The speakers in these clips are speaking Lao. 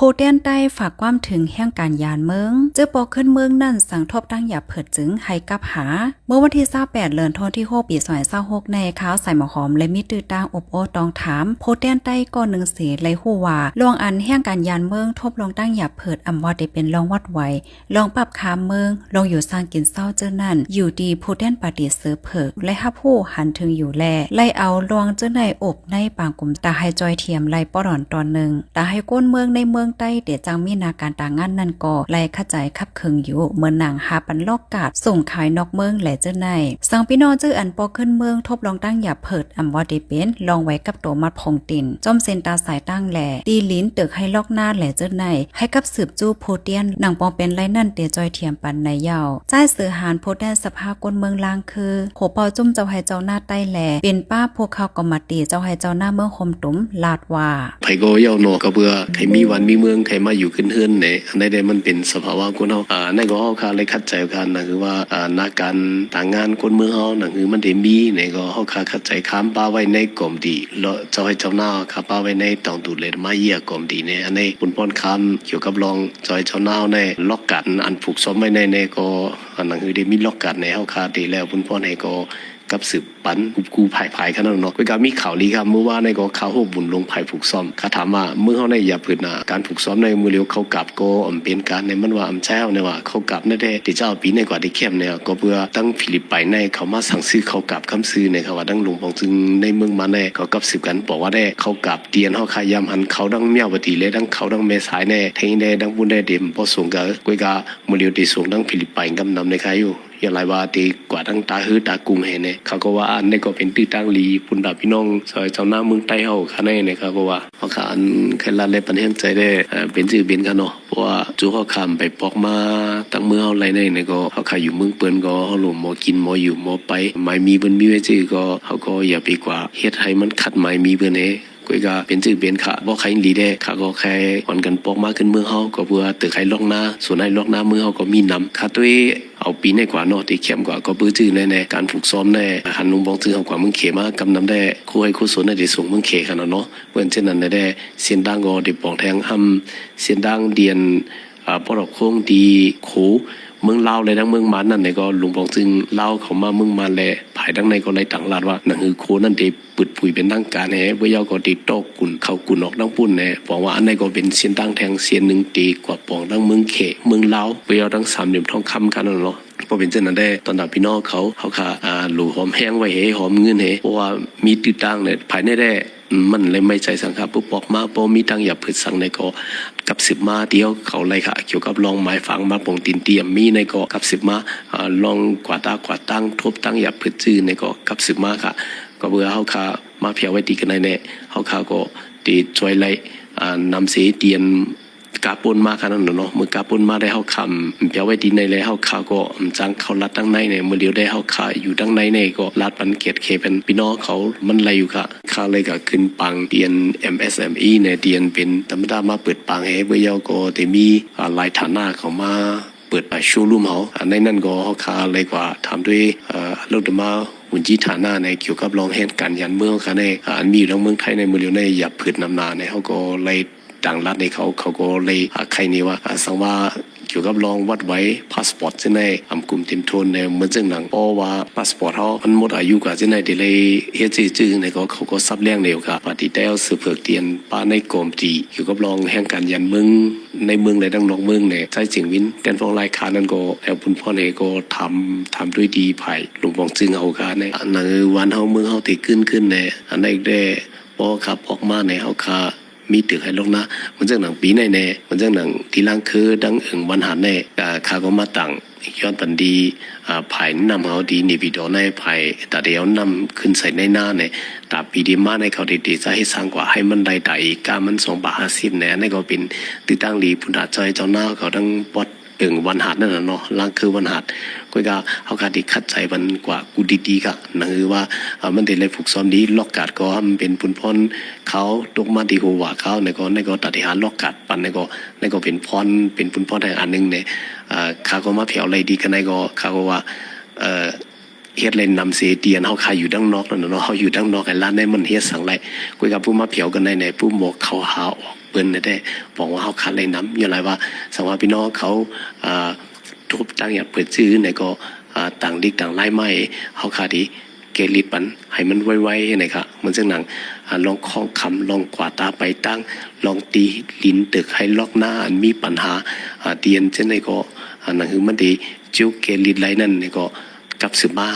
ຜູ້ແທນໃຕ້ຝາກຄວາມເຖິງແຮງການຢານເມືອງ ເຈີ່ປອກຂຶ້ນເມືອງນັ້ນ ສັງທົບຕັ້ງຢາເຜິດຈຶ່ງໃຫ້ກັບຫາ. ເມື່ອວັນທີຊາວແປດ ເດືອນທັນວາ ປີສອງພັນຊາວຫົກ ໃນຂ່າວສາຍໝາຫອມ ແລະ ມີຕື້ຕາງອົບໂອ້ຕ້ອງຖາມ ຜູ້ແທນໃຕ້ກ້ອນໜຶ່ງເສ ໄດ້ຮູ້ວ່າ ລອງອັນແຮງການຢານເມືອງ ທົບລອງຕັ້ງຢາເຜິດ ອຳວ່າໄດ້ເປັນລອງວັດໄຫວ ລອງປັບຄາມເມືອງ ລອງຢູ່ສ້າງກິນເຊົາເຈີນັ້ນ ຢູ່ທີ່ຜູ້ແທນປາຕີເສືອເຜິກ ແລະ ຮັບຮູ້ຫັນເຖິງຢູ່ແລ ໄດ້ເອົາລອງເຈີໃນອົບໃນປາງກຸ່ມ ຕາໃຫ້ຈ່ອຍຖຽມໄລ່ປ້ອນຕອນໜຶ່ງ ຕາໃຫ້ຄົນເມືອງໃນເມືອງໃຕ້ ແຕ່ຈັ່ງມີໜ້າການຕາງານນັ້ນກໍໄດ້ຂະຈາຍຂັບເຄື່ອນຢູ່ ເໝືອນໜັງຫາປັນລອກກາດ ສົ່ງຂາຍນອກເມືອງແລເຈີໃນ ສັງພີ່ນ້ອງເຈີອັນປອກຂຶ້ນເມືອງ ທົບລອງຕັ້ງຢາເຜິດ ອຳວ່າໄດ້ເປັນລອງໄຫວກັບໂຕມັດຜົງຕິນ ຈອມເສັ້ນຕາສາຍຕັ້ງແລ ທີ່ດິນເຕີກໄຮ່ລອກນາແລເຈີໃນ ໃຫ້ກັບສືບຈູ້ຜູ້ແທນ ໜັງປອງເປັນໄລນັ້ນ ແຕ່ຈ່ອຍຖຽມປັນໃນເຍົາ ຊາຍເສືອຫານ ຜູ້ແທນສະພາຄົນເມືອງລາງຄື ໂຮເປົ່າຈຸ້ມເຈົ້າໄຮ່ເຈົ້ານາໃຕ້ແລ ເປັນປ້າຜູ້ເຂົ້າກຳມະຕິເຈົ້າໄຮ່ເຈົ້ານາເມືອງໂຮມຕຸມ ລາດວ່າ ໃຜກໍເຍົາເນາະ ກໍເພື່ອໃຫ້ມີບ້ານມີເມືອງ ໃຫ້ມາຢູ່ຂຶ້ນເຮືອນແດ່ ອັນໃດແດ່ມັນເປັນສະພາວະຄົນເຮົາ ອາ ນັ້ນກໍເຮົາຄາໄດ້ຂັດໃຈກັນ ນັ້ນຄືວ່າ ອາ ໜ້າການຕາງານຄົນເມືອງເຮົາ ນັ້ນຄືມັນໄດ້ມີ ແລ້ວກໍເຮົາຄາຂັດໃຈຄາມປ້າໄວ້ໃນກອມດີ ແລ້ວເຈົ້າໄຮ່ເຈົ້ານາຄາປ້າໄວ້ໃນຕອງຕູດ ແລະ ມາເຢ້ຍກອມດີແດ່ ອັນໃດບຸນພອນຄາມກ່ຽວກັບລອງເຈົ້າໄຮ່ເຈົ້ານາແດ່ ລອກການອັນຜູກຊ້ອມໄວ້ໃນແດ່ກໍ ອັນນັ້ນຄືໄດ້ມີລອກການໃນເຮົາຄາເດແລ້ວ ບຸນພອນໃຫ້ກໍກັບສືບປັນ ກຸບກູພາຍພາຍຂະໜາດເນາະ ກໍມີຂ່າວດີຄັບ ມື້ວານນີ້ກໍຂ່າວໂຮບບຸນລົງພາຍຜູກຊ້ອມ ຂ້າຖາມວ່າເມືອງເຮົາໃນຢາເຜິດນະ ການຜູກຊ້ອມໃນມື້ລຽວເຂົ້າກັບກໍອຳເປັນການໃນມັນວ່າອຳໃຈເຮົາໃນວ່າເຂົ້າກັບໃນແທ້ ທີ່ຈະເອົາປີໃນກວ່າໄດ້ແຄມໃນ ກໍເພື່ອທັງຟີລິບໄປໃນເຂົາມາສັ່ງຊື້ເຂົ້າກັບຄຳຊື້ໃນ ເຂົາວ່າທັງຫຼວງປອງຈຶ່ງໃນເມືອງມາໃນ ເຂົາກັບສືບກັນບອກວ່າໄດ້ເຂົ້າກັບ ຕຽນເຮົາຄາຍາມຫັນເຂົ້າທັງແມວປະຕີ ແລະ ທັງເຂົ້າທັງແມ່ສາຍແດ່ ແທ້ງແດ່ ທັງພຸ້ນແດ່ເຕັມບໍ່ສົງກະ ກໍວ່າມື້ລຽວໄດ້ສົ່ງທັງຟີລິບໄປກຳນຳໃນຄາຢູ່ ຢ່າຫຼາຍວ່າຕິກວ່າທັງຕາເຮີຕາກຸງແຫ່ແນ່ ເຂົາກໍວ່າອັນນີ້ກໍເປັນຕື້ຕາງດີ ພຸ້ນດາພີ່ນ້ອງຊາວໄຮ່ຊາວນາເມືອງໃຕ້ເຮົາຄະແນ່ ເຂົາກໍວ່າ ເຮົາຄະອັນໄຄລາດແລະປັນແຮງໃຈແດ່ ເປັນຊື່ເປັນຄະເນາະ ເພາະວ່າຈຸເຮົາຄາໄປປອກມາ ຕັ້ງເມືອງເຮົາໄລໃນນີ້ກໍ ເຮົາຄາຢູ່ເມືອງເພິ່ນກໍ ເຮົາລົມໝໍກິນໝໍຢູ່ໝໍໄປ ໝາຍມີເພິ່ນມີໄວ້ຊື່ກໍ ເຮົາກໍຢ່າໄປກວ່າເຮັດໃຫ້ມັນຂັດໝາຍມີເພິ່ນເດ້ ກໍກະເປັນຈື່ເປັນຂະ ບໍ່ໃຄດີແດ່ ຂະກໍແຄ່ອອນກັນປອກມາຂຶ້ນເມືອງເຮົາ ກໍເພື່ອເຕີກໄຮ່ລອກນາ ສວນໄຮ່ລອກນາເມືອງເຮົາກໍມີນຳ ຂະໂຕເອງເອົາປີໃນກວ່າເນາະ ທີ່ແຄມກວ່າ ກໍເພື່ອຈື່ແນ່ໆ ການຝຶກຊ້ອມແນ່ ຫັນລຸງບອງຈື່ເຮົາກວ່າເມືອງເຂມາ ກຳນຳແດ່ ໂຄໄຮ່ໂຄສວນໄດ້ສົ່ງເມືອງເຂຂະເນາະ ເນາະ ເພິ່ນເຊັ່ນນັ້ນແດ່ ເສັ້ນທາງກໍໄດ້ປ່ອງແທງ ຫ້ຳເສັ້ນທາງດ່ຽນ ອາ ປອດອອກໂຄ້ງທີ່ໂຄເມືອງລາວ ແລະ ທັງເມືອງມານນັ້ນແຫຼະ ກໍລຸງບອງຈື່ລາວເຂົ້າມາເມືອງມານ ແລະ ພາຍທາງໃນກໍໄດ້ຕັ້ງລາດວ່າ ໜັງສືໂຄນັ້ນໄດ້ ເປີດເຜີຍເປັນທາງການແດ່ ເວີຍາວກໍຕິດຕໍ່ກຸນເຂົ້າກຸນອອກທາງປຸ້ນແດ່ ບອກວ່າອັນໃດກໍເປັນເສັ້ນທາງແທ່ງເສັ້ນໜຶ່ງທີ່ກວາດປອງທັງເມືອງເຂ ເມືອງລາວ ເວີຍາວທັງສາມຫຼ່ຽມທອງຄຳກັນນັ້ນເນາະ ເພາະເປັນເຊັ່ນນັ້ນແດ່ ຕອນດາພີ່ນ້ອງເຂົາ ເຮົາຄະ ອາ ຫຼູຫອມແຮງໄວ້ເຮ ຫອມເງິນເຮ ເພາະວ່າມີຕື້ຕາງແດ່ ພາຍໃນແດ່ ມັນເລີຍໄມ່ໃຈສັງຄະ ປຶບອອກມາ ບໍ່ມີທາງຢາເພິດສັງໃດກໍກັບສືບມາ ທີ່ເຮົາເຂົ້າໄລ່ຄະ ກ່ຽວກັບລອງໝາຍຝັງມາປົງຕິນຕຽມມີໃນກໍກັບສືບມາ ອາ ລອງກວາດຕາກວາດຕັ້ງ ທົບຕັ້ງຢາເພິດຈື່ໃນກໍກັບສືບມາຄະ ກໍເພື່ອເຮົາຄະ ມາພຽວໄວ້ຕີກັນໃນແນ່ ເຮົາຄາກໍຕິຊ່ວຍໄລ່ ອາ ນຳເສຕຽນກາປົນມາຂະນັ້ນເນາະ ເມື່ອກາປົນມາໄດ້ເຮົາຄຳພຽວໄວ້ຕີໃນແລ້ວ ເຮົາຄາກໍຈັ່ງເຂົ້າລັດທາງໃນແນ່ ເມື່ອດຽວໄດ້ເຮົາຄາຢູ່ທາງໃນແນ່ ກໍລາດປັນກຽດເຄເປັນພີ່ນ້ອງເຂົາ ມັນໄລ່ຢູ່ຄະ ຄາເລີຍກະຂຶ້ນປາງຕຽນ ເອັມເອສເອັມອີ ແນ່ ຕຽນເປັນທຳມະດາມາເປີດປາງໃຫ້ ເມື່ອຍາວກໍໄດ້ມີ ອາ ຫຼາຍຖານະເຂົ້າມາ ເປີດ ອາ ໂຊຣູມເຮົາ ອາ ໃນນັ້ນກໍເຮົາຄາໄດ້ກວ່າຖາມດ້ວຍ ອາ ລົດມາ ຮຸນຈີຖານະໃນກ່ຽວກັບລອງແຮງການຢານເມືອງເຮົາຄະໃນ ອາ ອັນມີຢູ່ທາງເມືອງໄທໃນມື້ດຽວໃນຢາເພິດນຳໜ້າໃນ ເຮົາກໍໄດ້ຕັ້ງລັດໃຫ້ເຂົາ ເຂົາກໍໄດ້ ອາ ໄຂນີ້ວ່າ ອາ ສັງວ່າກ່ຽວກັບລອງວັດໄຫວ ພາສປອດຈັ່ງໃດ ອຳກຸມເຕັມທົນໃນ ເໝືອນຈັ່ງໜັງ ເພາະວ່າພາສປອດເຮົາມັນໝົດອາຍຸກວ່າຈັ່ງໃດ ທີ່ໄດ້ເຮັດຊື່ຈື່ໃນກໍ ເຂົາກໍສັບແລ້ງແນວກະ ປະຕິແຕ່ວສືບເຜືອກຕຽນປາໃນກອມຕີ ກ່ຽວກັບລອງແຮງການຢານເມືອງ ໃນເມືອງ ແລະ ທັງນອກເມືອງແດ່ ໃຊ້ເສຍງວິນ ແຕ່ນຟ້ອງລາຍຄານັ້ນກໍ ແລ້ວບຸນພອນເອກໍຖາມ ຖາມດ້ວຍທີ່ພາຍ ຫຼົງປອງຊຶງເຮົາກະແນ່ ອັນນັ້ນວານເຮົາເມືອງເຮົາທີ່ຂຶ້ນຂຶ້ນແນ່ ອັນໃດແດ່ ພໍຂັບອອກມາໃນເຮົາຄາມີຕຶກໃຫ້ລົງນາ ມັນຈັ່ງໜັງປີໃນແນ່ ມັນຈັ່ງໜັງທີ່ລາງຄືດັ່ງເອີງວັນຫັນແນ່ ກະຄາກໍມາຕັ້ງ ຍ້ອນປັນດີ ອາ ພາຍນຳເຮົາທີ່ເນວິດອນໃນພາຍ ຕາດຽວນຳຂຶ້ນໃສ່ໃນນາແນ່ ຕາປີທີ່ມາໃນເຂົາໄດ້ເດຊະເຮັດສ້າງກວ່າໃຫ້ມັນໄດ້ຕາອີກກາມັນສອງບາດຫ້າສິບແນ່ ອັນນັ້ນກໍເປັນຕື່ຕາງດີພຸ້ນນະ ເຈົ້າໃຫ້ເຈົ້ານາເຂົາທັງປອດເອີງວັນຫັດນັ້ນນະເນາະ ລາງຄືວັນຫັດ ກໍກະເຮົາກະໄດ້ຂັດໃຈມັນກວ່າກູດີໆກະ ນັ້ນຄືວ່າ ອາ ມັນໄດ້ໄລ່ຝຶກຊ້ອມດີ ລອກກາດກໍມັນເປັນປຸນພອນຂາວ ຕົກມາທີ່ຫົວວ່າຂາວ ແລ້ວກໍ ແລ້ວກໍຕາທີ່ຫາລອກກາດປັນ ແລ້ວກໍ ແລ້ວກໍເປັນພອນ ເປັນປຸນພອນໃຫ້ອັນໜຶ່ງແນ່ ອາ ຂ້າກໍມາແຜວໄລ່ດີກັນໃນກໍ ຂ້າກໍວ່າ ເອີ ເຮັດໄລ່ນຳເສ ທີ່ອັນເຮົາຄາຢູ່ທາງນອກນັ້ນນະເນາະ. ເຮົາຢູ່ທາງນອກໄອ້ລາດໃນມັນເຮັດສັງໄດ້ ກວຍກັບຜູ້ມາຜຽວກັນໃນ ໃນຜູ້ໝົກເຂົາຫາອອກເບິ່ນນະເດ້ ບອກວ່າເຮົາຄາໄລ່ນຳ. ຍ້ອນຫຼາຍວ່າ ສັງວ່າພີ່ນ້ອງເຂົາ ອ່າ ທົບຕັ້ງຢາກເປີດຊື່ໃນກໍ ອ່າ ຕັ້ງລິກຕັ້ງລາຍໄມ້ ເຮົາຄາທີ່ແກ້ລິດປັນໃຫ້ມັນໄວໆ ໃນກະ ເໝືອນຈັ່ງໜັງ ອ່າ ລອງຄອງຄຳ ລອງກວາດຕາໄປຕັ້ງ ລອງຕີລິນຕຶກໃຫ້ລັອກໜ້າ ອັນມີປັນຫາ ອ່າ ຕີອັນຈັ່ງໃດກໍ ອັນນັ້ນຄືມັນໄດ້ ຈິ້ວແກ້ລິດໄລ່ນັ້ນນີ້ກໍກັບຄືນມາ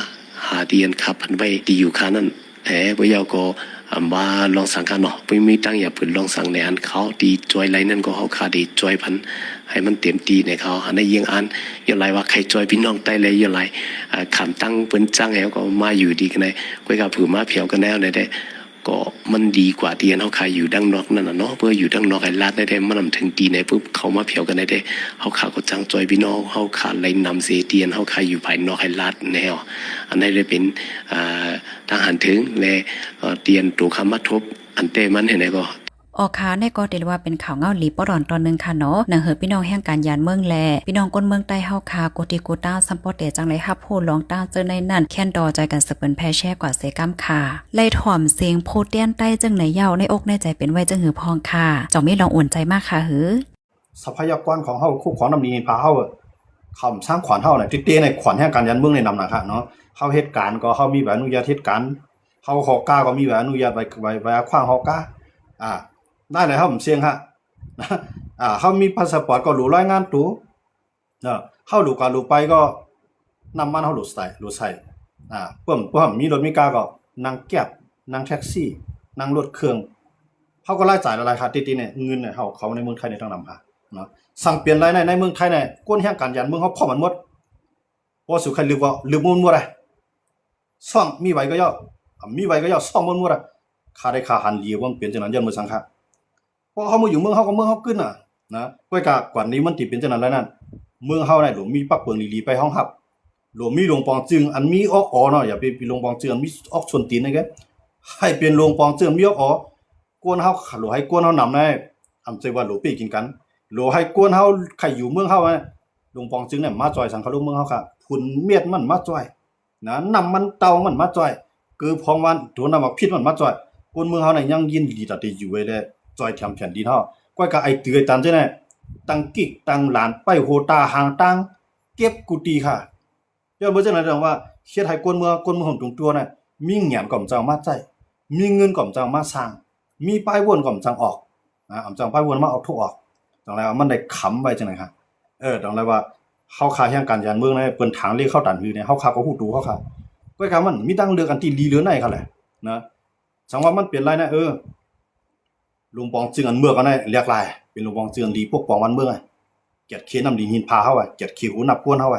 ຫາທີ່ອັນຄາພັນໄວ້ທີ່ຢູ່ຄານັ້ນ. ແຕ່ບໍ່ຢາວກໍ ອຳວ່າລອງສັງຄະເນາະ ບໍ່ມີຕັ້ງຢາເພິ່ນລອງສັງໃນອັນເຂົາທີ່ຈອຍໄລ່ນັ້ນກໍເຮົາຄາໄດ້ຈອຍພັນໃຫ້ມັນເຕັມທີ່ໃນເຂົາ. ອັນໃດຢ້ຽງອັນ ຍ້ອນຫຼາຍວ່າໃຄຈອຍພີ່ນ້ອງໃຕ້ແລ ຍ້ອນຫຼາຍ ອາ ຄຳຕັ້ງເພິ່ນຈ້າງໃຫ້ເຮົາກໍມາຢູ່ດີກັນໄດ້ ກວຍກັບຜູ້ມາຜຽວກັນແລ້ວໃດ ກໍມັນດີກວ່າທີ່ອັນເຮົາຄາຢູ່ທາງນອກນັ້ນນະເນາະ. ເພາະຢູ່ທາງນອກໄອ້ລາດໃດ ມັນນຳເຖິງຕີໃນປຸບ ເຂົາມາຜຽວກັນໄດ້ ເຮົາຄາກໍຈ້າງຈອຍພີ່ນ້ອງ ເຮົາຄາໄລ່ນຳເສ ທີ່ອັນເຮົາຄາຢູ່ພາຍນອກໄອ້ລາດແນວ. ອັນໃດໄດ້ເປັນ ອ່າ ທາງຫັນເຖິງ ແລະ ເອີ ຕຽນໂຕຄຳມາທົບ ອັນແຕ້ມັນໃຫ້ແດ່ກໍ. ອໍ ຄ່ະ ແນກໍຖືວ່າເປັນຂ່າວເງົາລີໂປ້ດອນຕອນໜຶ່ງຄ່ະເນາະ ໜັງເຮີພີ່ນ້ອງແຫ່ງການຢານເມືອງ ແລະ ພີ່ນ້ອງຄົນເມືອງໃຕ້ເຮົາຄ່ະ ກູທີ່ກູຕ່າງ ສ່ຳບໍ່ແຕ່ຈັ່ງໄດ້ຮັບຮູ້ລອງຕ່າງເຈີໃນນັ້ນ ແຄ້ນຕໍ່ໃຈກັນສືບເປີນແຜ່ແຊກວ່າເສກຳຄ່ະ. ໄລ່ຖອມເສງຜູ້ແຕ່ນໃຕ້ຈັ່ງໃນເຍົາ ໃນອົກໃນໃຈເປັນໄວ້ຈັ່ງຫືອພ້ອງຄ່ະ ເຈົ້າມີລອງອຸ່ນໃຈມາຄ່ະຫື? ຊັບພະຍາກອນຂອງເຮົາ ຄູຂອງນ້ຳດິນຫີນຜາເຮົາ ຄຳສ້າງຂວັນເຮົານະ ຕິເຕໃນຂວັນແຫ່ງການຢານເມືອງໃນນຳນະຄ່ະເນາະ. ເຮົາເຮັດການກໍເຮົາມີໃບອະນຸຍາດເຮັດການ ເຮົາເຄາະກ້າກໍມີໃບອະນຸຍາດ ໃບ ໃບ ໃບອາຂວາງເຄາະກ້າ ອາ ໄດ້ແລ້ວເຮົາເສັງຮະ ອາ ເຮົາມີພາສປອດກໍຮູ້ລາຍງານໂຕ ເນາະ ເຮົາຫຼູກາຫຼູໄປກໍ ນ້ຳມັນເຮົາຫຼູໃສ່ ຫຼູໃສ່ ອາ ເພິ່ນ ເພິ່ນມີລົດມີກາກໍນັ່ງແກັບ ນັ່ງແທັກຊີ ນັ່ງລົດເຄື່ອງ ເຮົາກໍລາຍຈ່າຍຫຼາຍໆ ຄ່າຕິດໆ ນີ້ ເງິນເຮົາເຂົ້າໃນເມືອງໄທນີ້ທັງນຳ ເນາະ. ສັງເປັນລາຍໄດ້ໃນເມືອງໄທນີ້ ກົນແຮງການຢານເມືອງເຮົາພ້ອມກັນໝົດ ບໍ່ສຸໃຫ້ລຶກວ່າ ລຶກໝົດໝົດ ຊ່ອງມີໄວ້ກໍເຢາະ ມີໄວ້ກໍເຢາະ ຊ່ອງໝົດໝົດ ຄ່າໄດ້ຄ່າຫັນດີ ມັນເປັນຈັ່ງນັ້ນ ຍ້ອນເມືອງສັງຂະ ເພາະເຮົາມາຢູ່ເມືອງເຮົາກໍເມືອງເຮົາຂຶ້ນນະ ນະ ກວຍກາກວ່ານີ້ມັນຊິເປັນຈັ່ງນັ້ນລະນັ້ນ ເມືອງເຮົານີ້ຫຼວງມີປັກເປິງດີໆ ໄປຮອງຮັບ ຫຼວງມີຫຼວງປອງຈຶງ ອັນມີອອກອໍເນາະ ຢ່າໄປເປັນຫຼວງປອງຈຶງ ອັນມີອອກຊວນຕີນໃນແກ ໃຫ້ເປັນຫຼວງປອງຈຶງ ອັນມີອອກອໍ ກວນເຮົາ ຫຼວງໃຫ້ກວນເຮົານຳໃນ ອຳເຈີວ່າຫຼວງເປ້ກິນກັນ ຫຼວງໃຫ້ກວນເຮົາ ໃຜຢູ່ເມືອງເຮົາ ຫຼວງປອງຈຶງນີ້ມາຈອຍສັງຄະລົມເມືອງເຮົາຄ່ະ ພຸນເມັດມັນມາຈອຍ ນະ ນ້ຳມັນເຕົ່າມັນມາຈອຍ ເກືອພອງຫວານ ໂຕນ້ຳໝາກພິດມັນມາຈອຍ ຄົນເມືອງເຮົານີ້ຍັງຍິນດີຕາທີ່ຢູ່ໄວ້ແລະ ຈອຍແຖມແຜ່ນດິນເຮົາ ກວຍກາໄອ້ເຕືອຍຕັນເຈົ້ານີ້ ຕັ້ງກິກຕັ້ງຫຼານ ໄປໂຫຕາຫາງຕ່າງ ເກັບກຸຕິຄ່ະ ຍ້ອນບໍ່ຈັ່ງໃດດອກວ່າ ເຮັດໃຫ້ຄົນເມືອງ ຄົນເມືອງຫຸ້ມຕຸງຕົວນະ ມີຫຍັງກໍບໍ່ຈັກເອົາມາໃຊ້ ມີເງິນກໍບໍ່ຈັກເອົາມາສ້າງ ມີປ້າຍວົນກໍບໍ່ຈັກອອກ ນະ ອຳຈັງປ້າຍວົນມາເອົາໂທອອກ ຈັ່ງໃດວ່າມັນໄດ້ຄຳໄວ້ຈັ່ງໃດຄ່ະ ເອີ ຈັ່ງໃດວ່າ ເຮົາຄາແຮງການຢານເມືອງໃນ ເພິ່ນຖາງເລກເຮົາຕັນຫືໃນ ເຮົາຄາກໍຮູ້ໂຕເຮົາຄ່ະ ກວຍກາມັນມີທາງເລືອກອັນທີ່ດີເຫຼືອໃນຄ່ະແຫຼະ ນະ ສັງວ່າມັນເປັນລາຍນະ ເອີ ຫຼວງປອງຈຶງອັນເມືອກອັນໃດແຫຼກຫຼາຍ ເປັນຫຼວງປອງຈຶງອັນດີປົກປ້ອງບ້ານເມືອງ ກຽດເຄນ້ຳດິນຫີນຜາເຮົາ ກຽດເຄຫູນັບກວນເຮົາ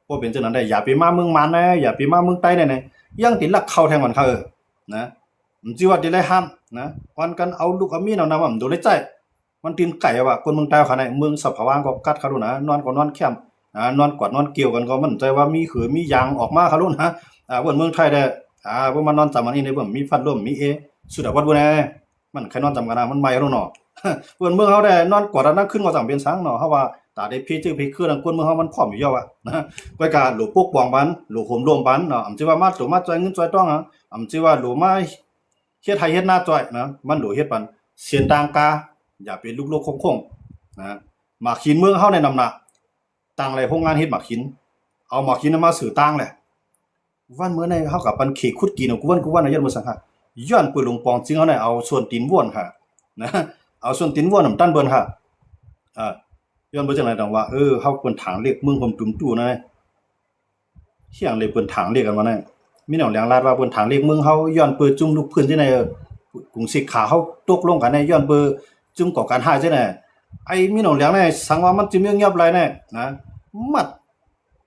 ບໍ່ເປັນຈັ່ງນັ້ນໄດ້ ຢ່າໄປມາເມືອງມານນະ ຢ່າໄປມາເມືອງໃຕ້ນະ ຍັງຕິລັກເຂົ້າແທງມັນເຂົາ ນະ ມັນຊິວ່າຕິໄດ້ຫ້າມນະ ອ່ອນກັນເອົາລູກເອົາເມຍເອົານຳ ມັນບໍ່ໄດ້ໃຊ້ ມັນຕື່ນໄກ່ວ່າ ຄົນເມືອງໃຕ້ເຮົານະ ເມືອງສະພາວາງກໍກັດເຂົາໂລດນະ ນອນກໍນອນແຄມ ນະ ນອນກອດນອນກ່ຽວກັນກໍມັນໃຈວ່າມີເຂີມີຢາງອອກມາເຂົາໂລດນະ ອາ ເພິ່ນເມືອງໄທແດ່ ອາ ເພິ່ນມານອນຈຳອັນນີ້ເດ້ ເພິ່ນມີພັດລົມມີແອ ສຸດຍອດເພິ່ນນະ ມັນໃຄ່ນອນຈຳກັນນະ ມັນໃໝ່ເຮົາເນາະ ເພິ່ນເມືອງເຮົາໄດ້ນອນກອດກັນທັງຄືນກໍຈັ່ງເປັນສັງເນາະ ເຮົາວ່າຕາໄດ້ເພເຈີເພຄືນ ຄົນເມືອງເຮົາມັນພ້ອມຢູ່ແລ້ວອະນະ ກວຍກາໂຫຼປົກປ້ອງມັນ ໂຫຼໂຫມໂລມມັນເນາະ ອຳຊິວ່າມາໂຕມາຈ່ອຍເງິນຈ່ອຍທອງ ອຳຊິວ່າໂຫຼມາເຮັດໄຮ່ເຮັດນາຈ່ອຍນະ ມັນໂຫຼເຮັດປັນເສັ້ນທາງກາ ຢ່າໄປລຸກໆຄົງໆນະ ໝາກຫີນເມືອງເຮົາໃນນຳນະ ຕັ້ງແລໂຮງງານເຮັດໝາກຫີນ ເອົາໝາກຫີນມາຊື້ຕ່າງແລ ວັນເມື່ອໃນເຮົາກໍປັນເຂດຂຸດກິນເອົາ ກູວັນ ກູວັນ ນະ ຍ້ອນບໍ່ສັງຫະ ຍ້ອນເປີດຫຼວງປອງຈຶ່ງເຮົາໄດ້ເອົາສ່ວນຕີນວນຫາ ນະ ເອົາສ່ວນຕີນວນນຳຕັນເບິ່ນຫາ ເອີ ຍ້ອນບໍ່ຈັ່ງໃດຕ້ອງວ່າ ເອີ ເຮົາເປັນທາງເລກເມືອງຫົວຕຸ່ມຕູ້ນະ ຮຽງເລກເພິ່ນທາງເລກກັນວ່ານັ້ນ ມີໜອງແຫຼງລາດວ່າເພິ່ນທາງເລກເມືອງເຮົາ ຍ້ອນເປີດຈຸ່ມລຸກພື້ນຈັ່ງໃດ ເອີ ກຸງເຊກຂາເຮົາຕົກລົງກັນໃນ ຍ້ອນເປີດຈຸ່ມກໍ່ການຮ້າຍຈັ່ງໃດ ໄອ້ມີໜອງແຫຼງໃນ ສັງວ່າມັນຈະມີງຽບໄລໃນ ນະ ມັດ